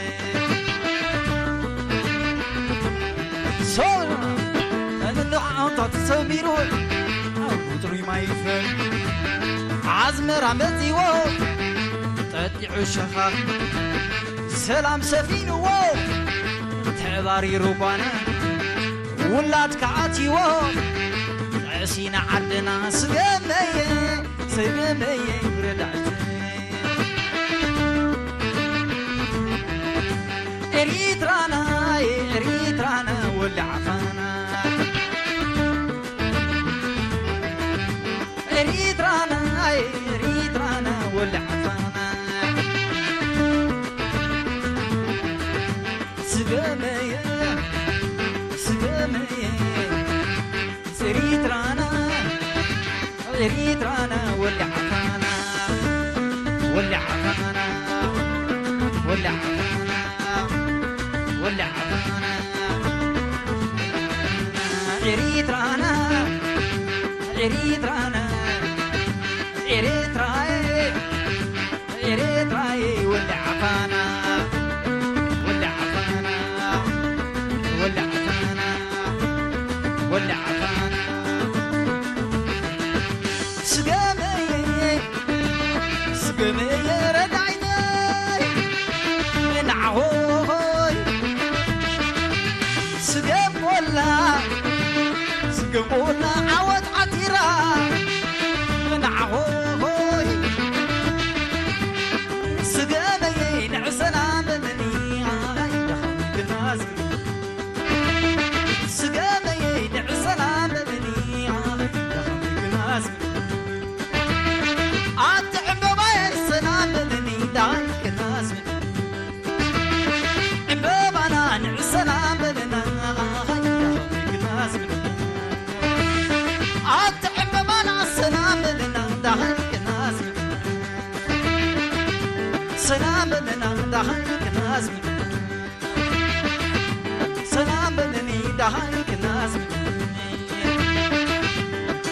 ሶል፣ እንንዓታት ሰሚሩ፣ ኣብ ውጥሩይ ማይ ይፈል። ኣዝመራ መጺዎ፣ ጠጢዑ ሸኻር። ሰላም ሰፊንዎ፣ ተባሪሩ ጓና። ውላድ ከኣትይዎ፣ ጠሲና ዓድና። ስገመየ፣ ስገመየ ረዳይተየ። ኤሪትራና፣ ኤሪትራና ወላዕፋና። ኤሪትራና፣ ኤሪትራና ወላዕፋና። ስገመየ፣ ስገመየ። ኤሪትራና፣ ኤሪትራና ወላዕፋና። ወላዕፋና፣ ወላዕፋና፣ ወላዕፋና። ኤሪትራና፣ ኤሪትራና፣ ኤሪትራየ፣ ኤሪትራየ ወላዕፋና። ወላዕፋና፣ ወላዕፋና፣ ወላዕፋና። ስገመየ፣ ስገመየ ረዳይተይ፣ ንዓኾይ ስገም ቆላ፣ ስገም ቆላ ዓወት ዓቲራ፣ ንዓኾይ ስገመየ ንዕሰና በለኒ፣ ኣይ ደኸምክና ዝብል። ስገመየ ንዕሰና በለኒ፣ ኣይ ደኸምክና ዝብል። ኣቲ ዕምበባየ ንዕሰና በለኒ፣ ዳይ ክና ዝብል። ዕምበባና ንዕሰና በለና፣ ኣይ ደኸምክና ዝብል። ኣቲ ዕምበባና ሰና በለና፣ ዳይ ክና ዝብል። ሰና በለና፣ ዳይ ክና ዝብል። ሰላም በለኒ ደሃይ ክናዝም።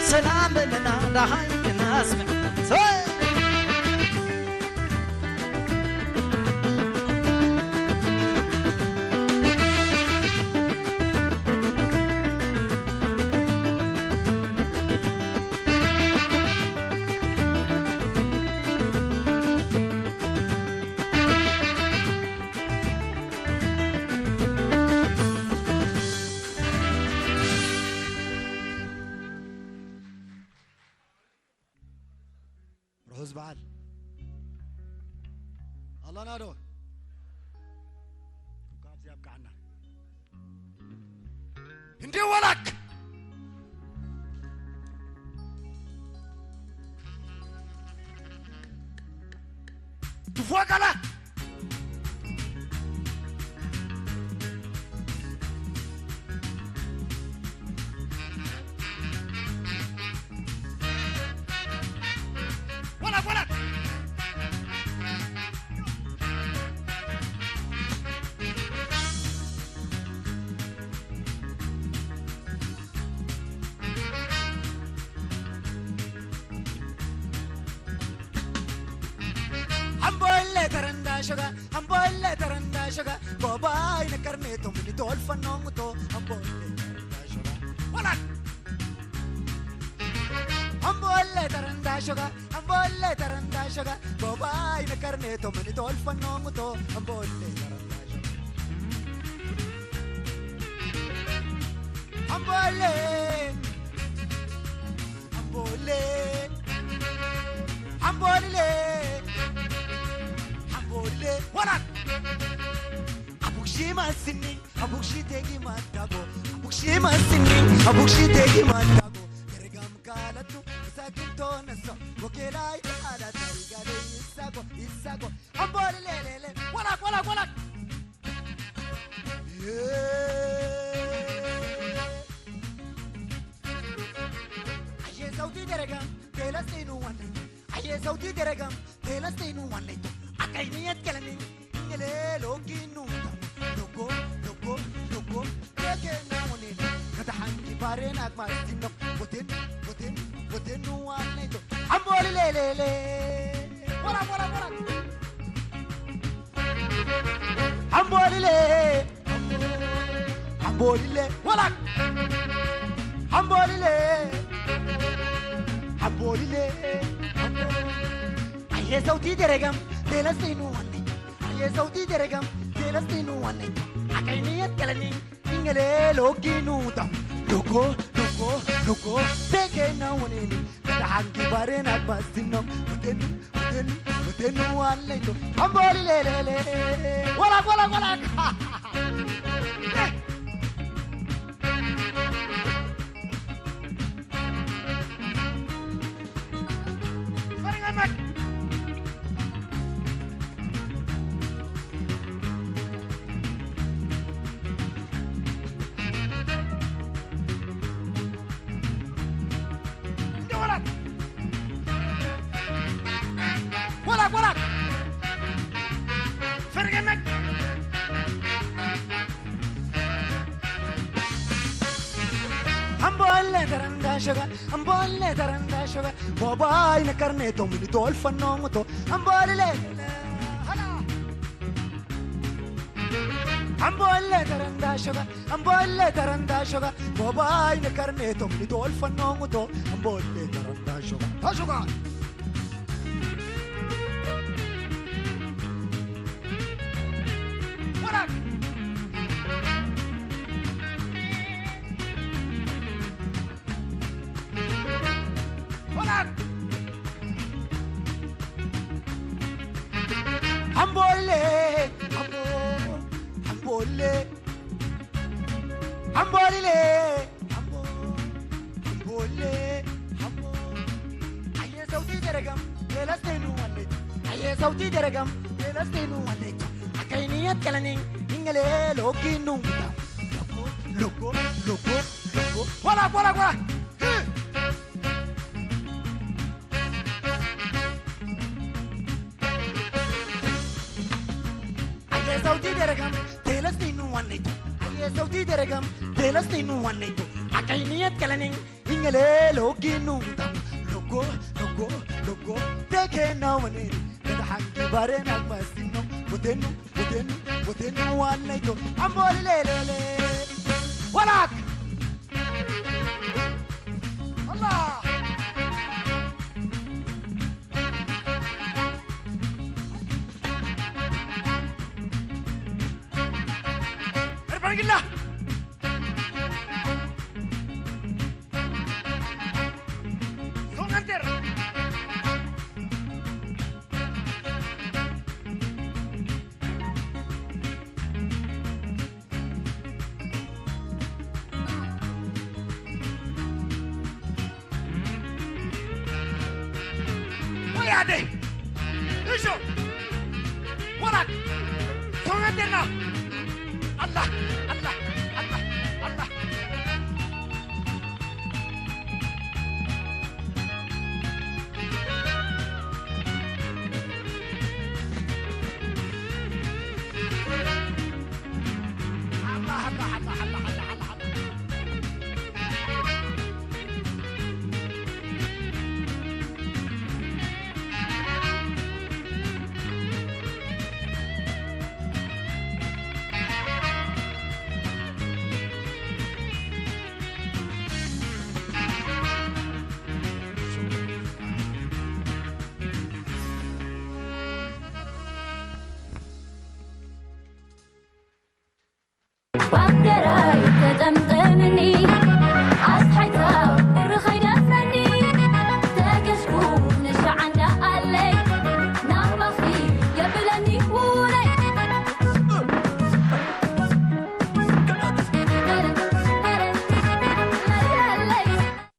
ሰላም በለና ደሃይ ክናዝም። ሰይ! ርሑስ በዓል። ኣላና ዶ? እንኳን ኣብዚ ኣብቅዓና። እንዴ ወላክ! ትፎቀላ! ወላክ፣ ወላክ! ኣምቦለ ተረንዳ ሸጋ፣ ኣምቦለ ተረንዳ ሸጋ፣ ጎባይ ነከርሜቶ ምንቶ ኣልፈኖ ሙቶ፣ ኣምቦለ ተረንዳ ሸጋ። ወላክ! ኣምቦለ ተረንዳ ሸጋ፣ ኣምቦለ ተረንዳ ሸጋ፣ ጎባይ ነከርሜቶ ምንቶ ኣልፈኖ ሙቶ፣ ኣምቦለ ተረንዳ ሸጋ። ኣምቦለ፣ ኣምቦለ፣ ኣምቦልለ፣ ኣምቦልለ፣ ወላክ! ኣቡግሺ ማስኒ፣ ኣቡግሺ ቴጊ ማዳጎ፣ ኣቡግሺ ማስኒ፣ ኣቡግሺ ቴጊ ማዳጎ፣ ገረጋም ካለቱ፣ ሳግንቶ ነሶ፣ ወኬላይ፣ ኣላታይ፣ ጋለ፣ ይሳጎ፣ ይሳጎ፣ ኣምቦልለለለ፣ ወላክ፣ ወላክ፣ ወላክ! ኣየ ሰውቲ ደረጋም፣ ቴለስቴኑ ዋነይቱ። ኣየ ሰውቲ ደረጋም፣ ቴለስቴኑ ዋነይቱ። ኣካይኒ የትከለኒ፣ እኝሌ ሎኪኑ። ሎኪ Go, go, go, go, go. Keke na wone. Kata hangi bare na ma sino. Boten, boten, boten no one night. Amboli le le le. Wala, wala, wala. Amboli le. Amboli le. Wala. Amboli le. Amboli le. Aye sauti deregam. Tela sinu wani. Aye sauti deregam. Tela sinu wani. Akaini yat kalani. Ingele loki nuta. Loko, loko, loko. Teke na wani. Kata hangi bare na ma sino. Boten, boten, boten no one night. Amboli le le le. Wala, wala, wala. Wala, wala. Fergemek. Ambolle taranda shoga, ambolle taranda shoga. Bobai na carne to mi dol fanongo to. Ambolle. Hala. Ambolle taranda shoga, ambolle taranda shoga. Bobai na carne to mi dol fanongo to. Ambolle taranda shoga. Ta shoga. What up? What up? Ambole, ambo, ambole, ambole, ambo, ambole, ambo. Aye sauti deregam, tela sinu wani. Aye sauti deregam, tela sinu wani. Akaini yat kalani, ingele loki nunga. Loko, loko, loko, loko. Wala, wala, wala. Aye sauti deregam, tela sinu wani. Aye sauti deregam, tela sinu wani. Akaini yat kalani, ingele loki nunga. Loko, loko, loko. Teke na wani. Kada hangi bare na ma sino. Boten, boten, boten no one night. Amboli le le le. Walak. Allah. Erbargilla. Son Hunter. Oyade. Isho. Warak. Tongatena. Allah, Allah, Allah, Allah.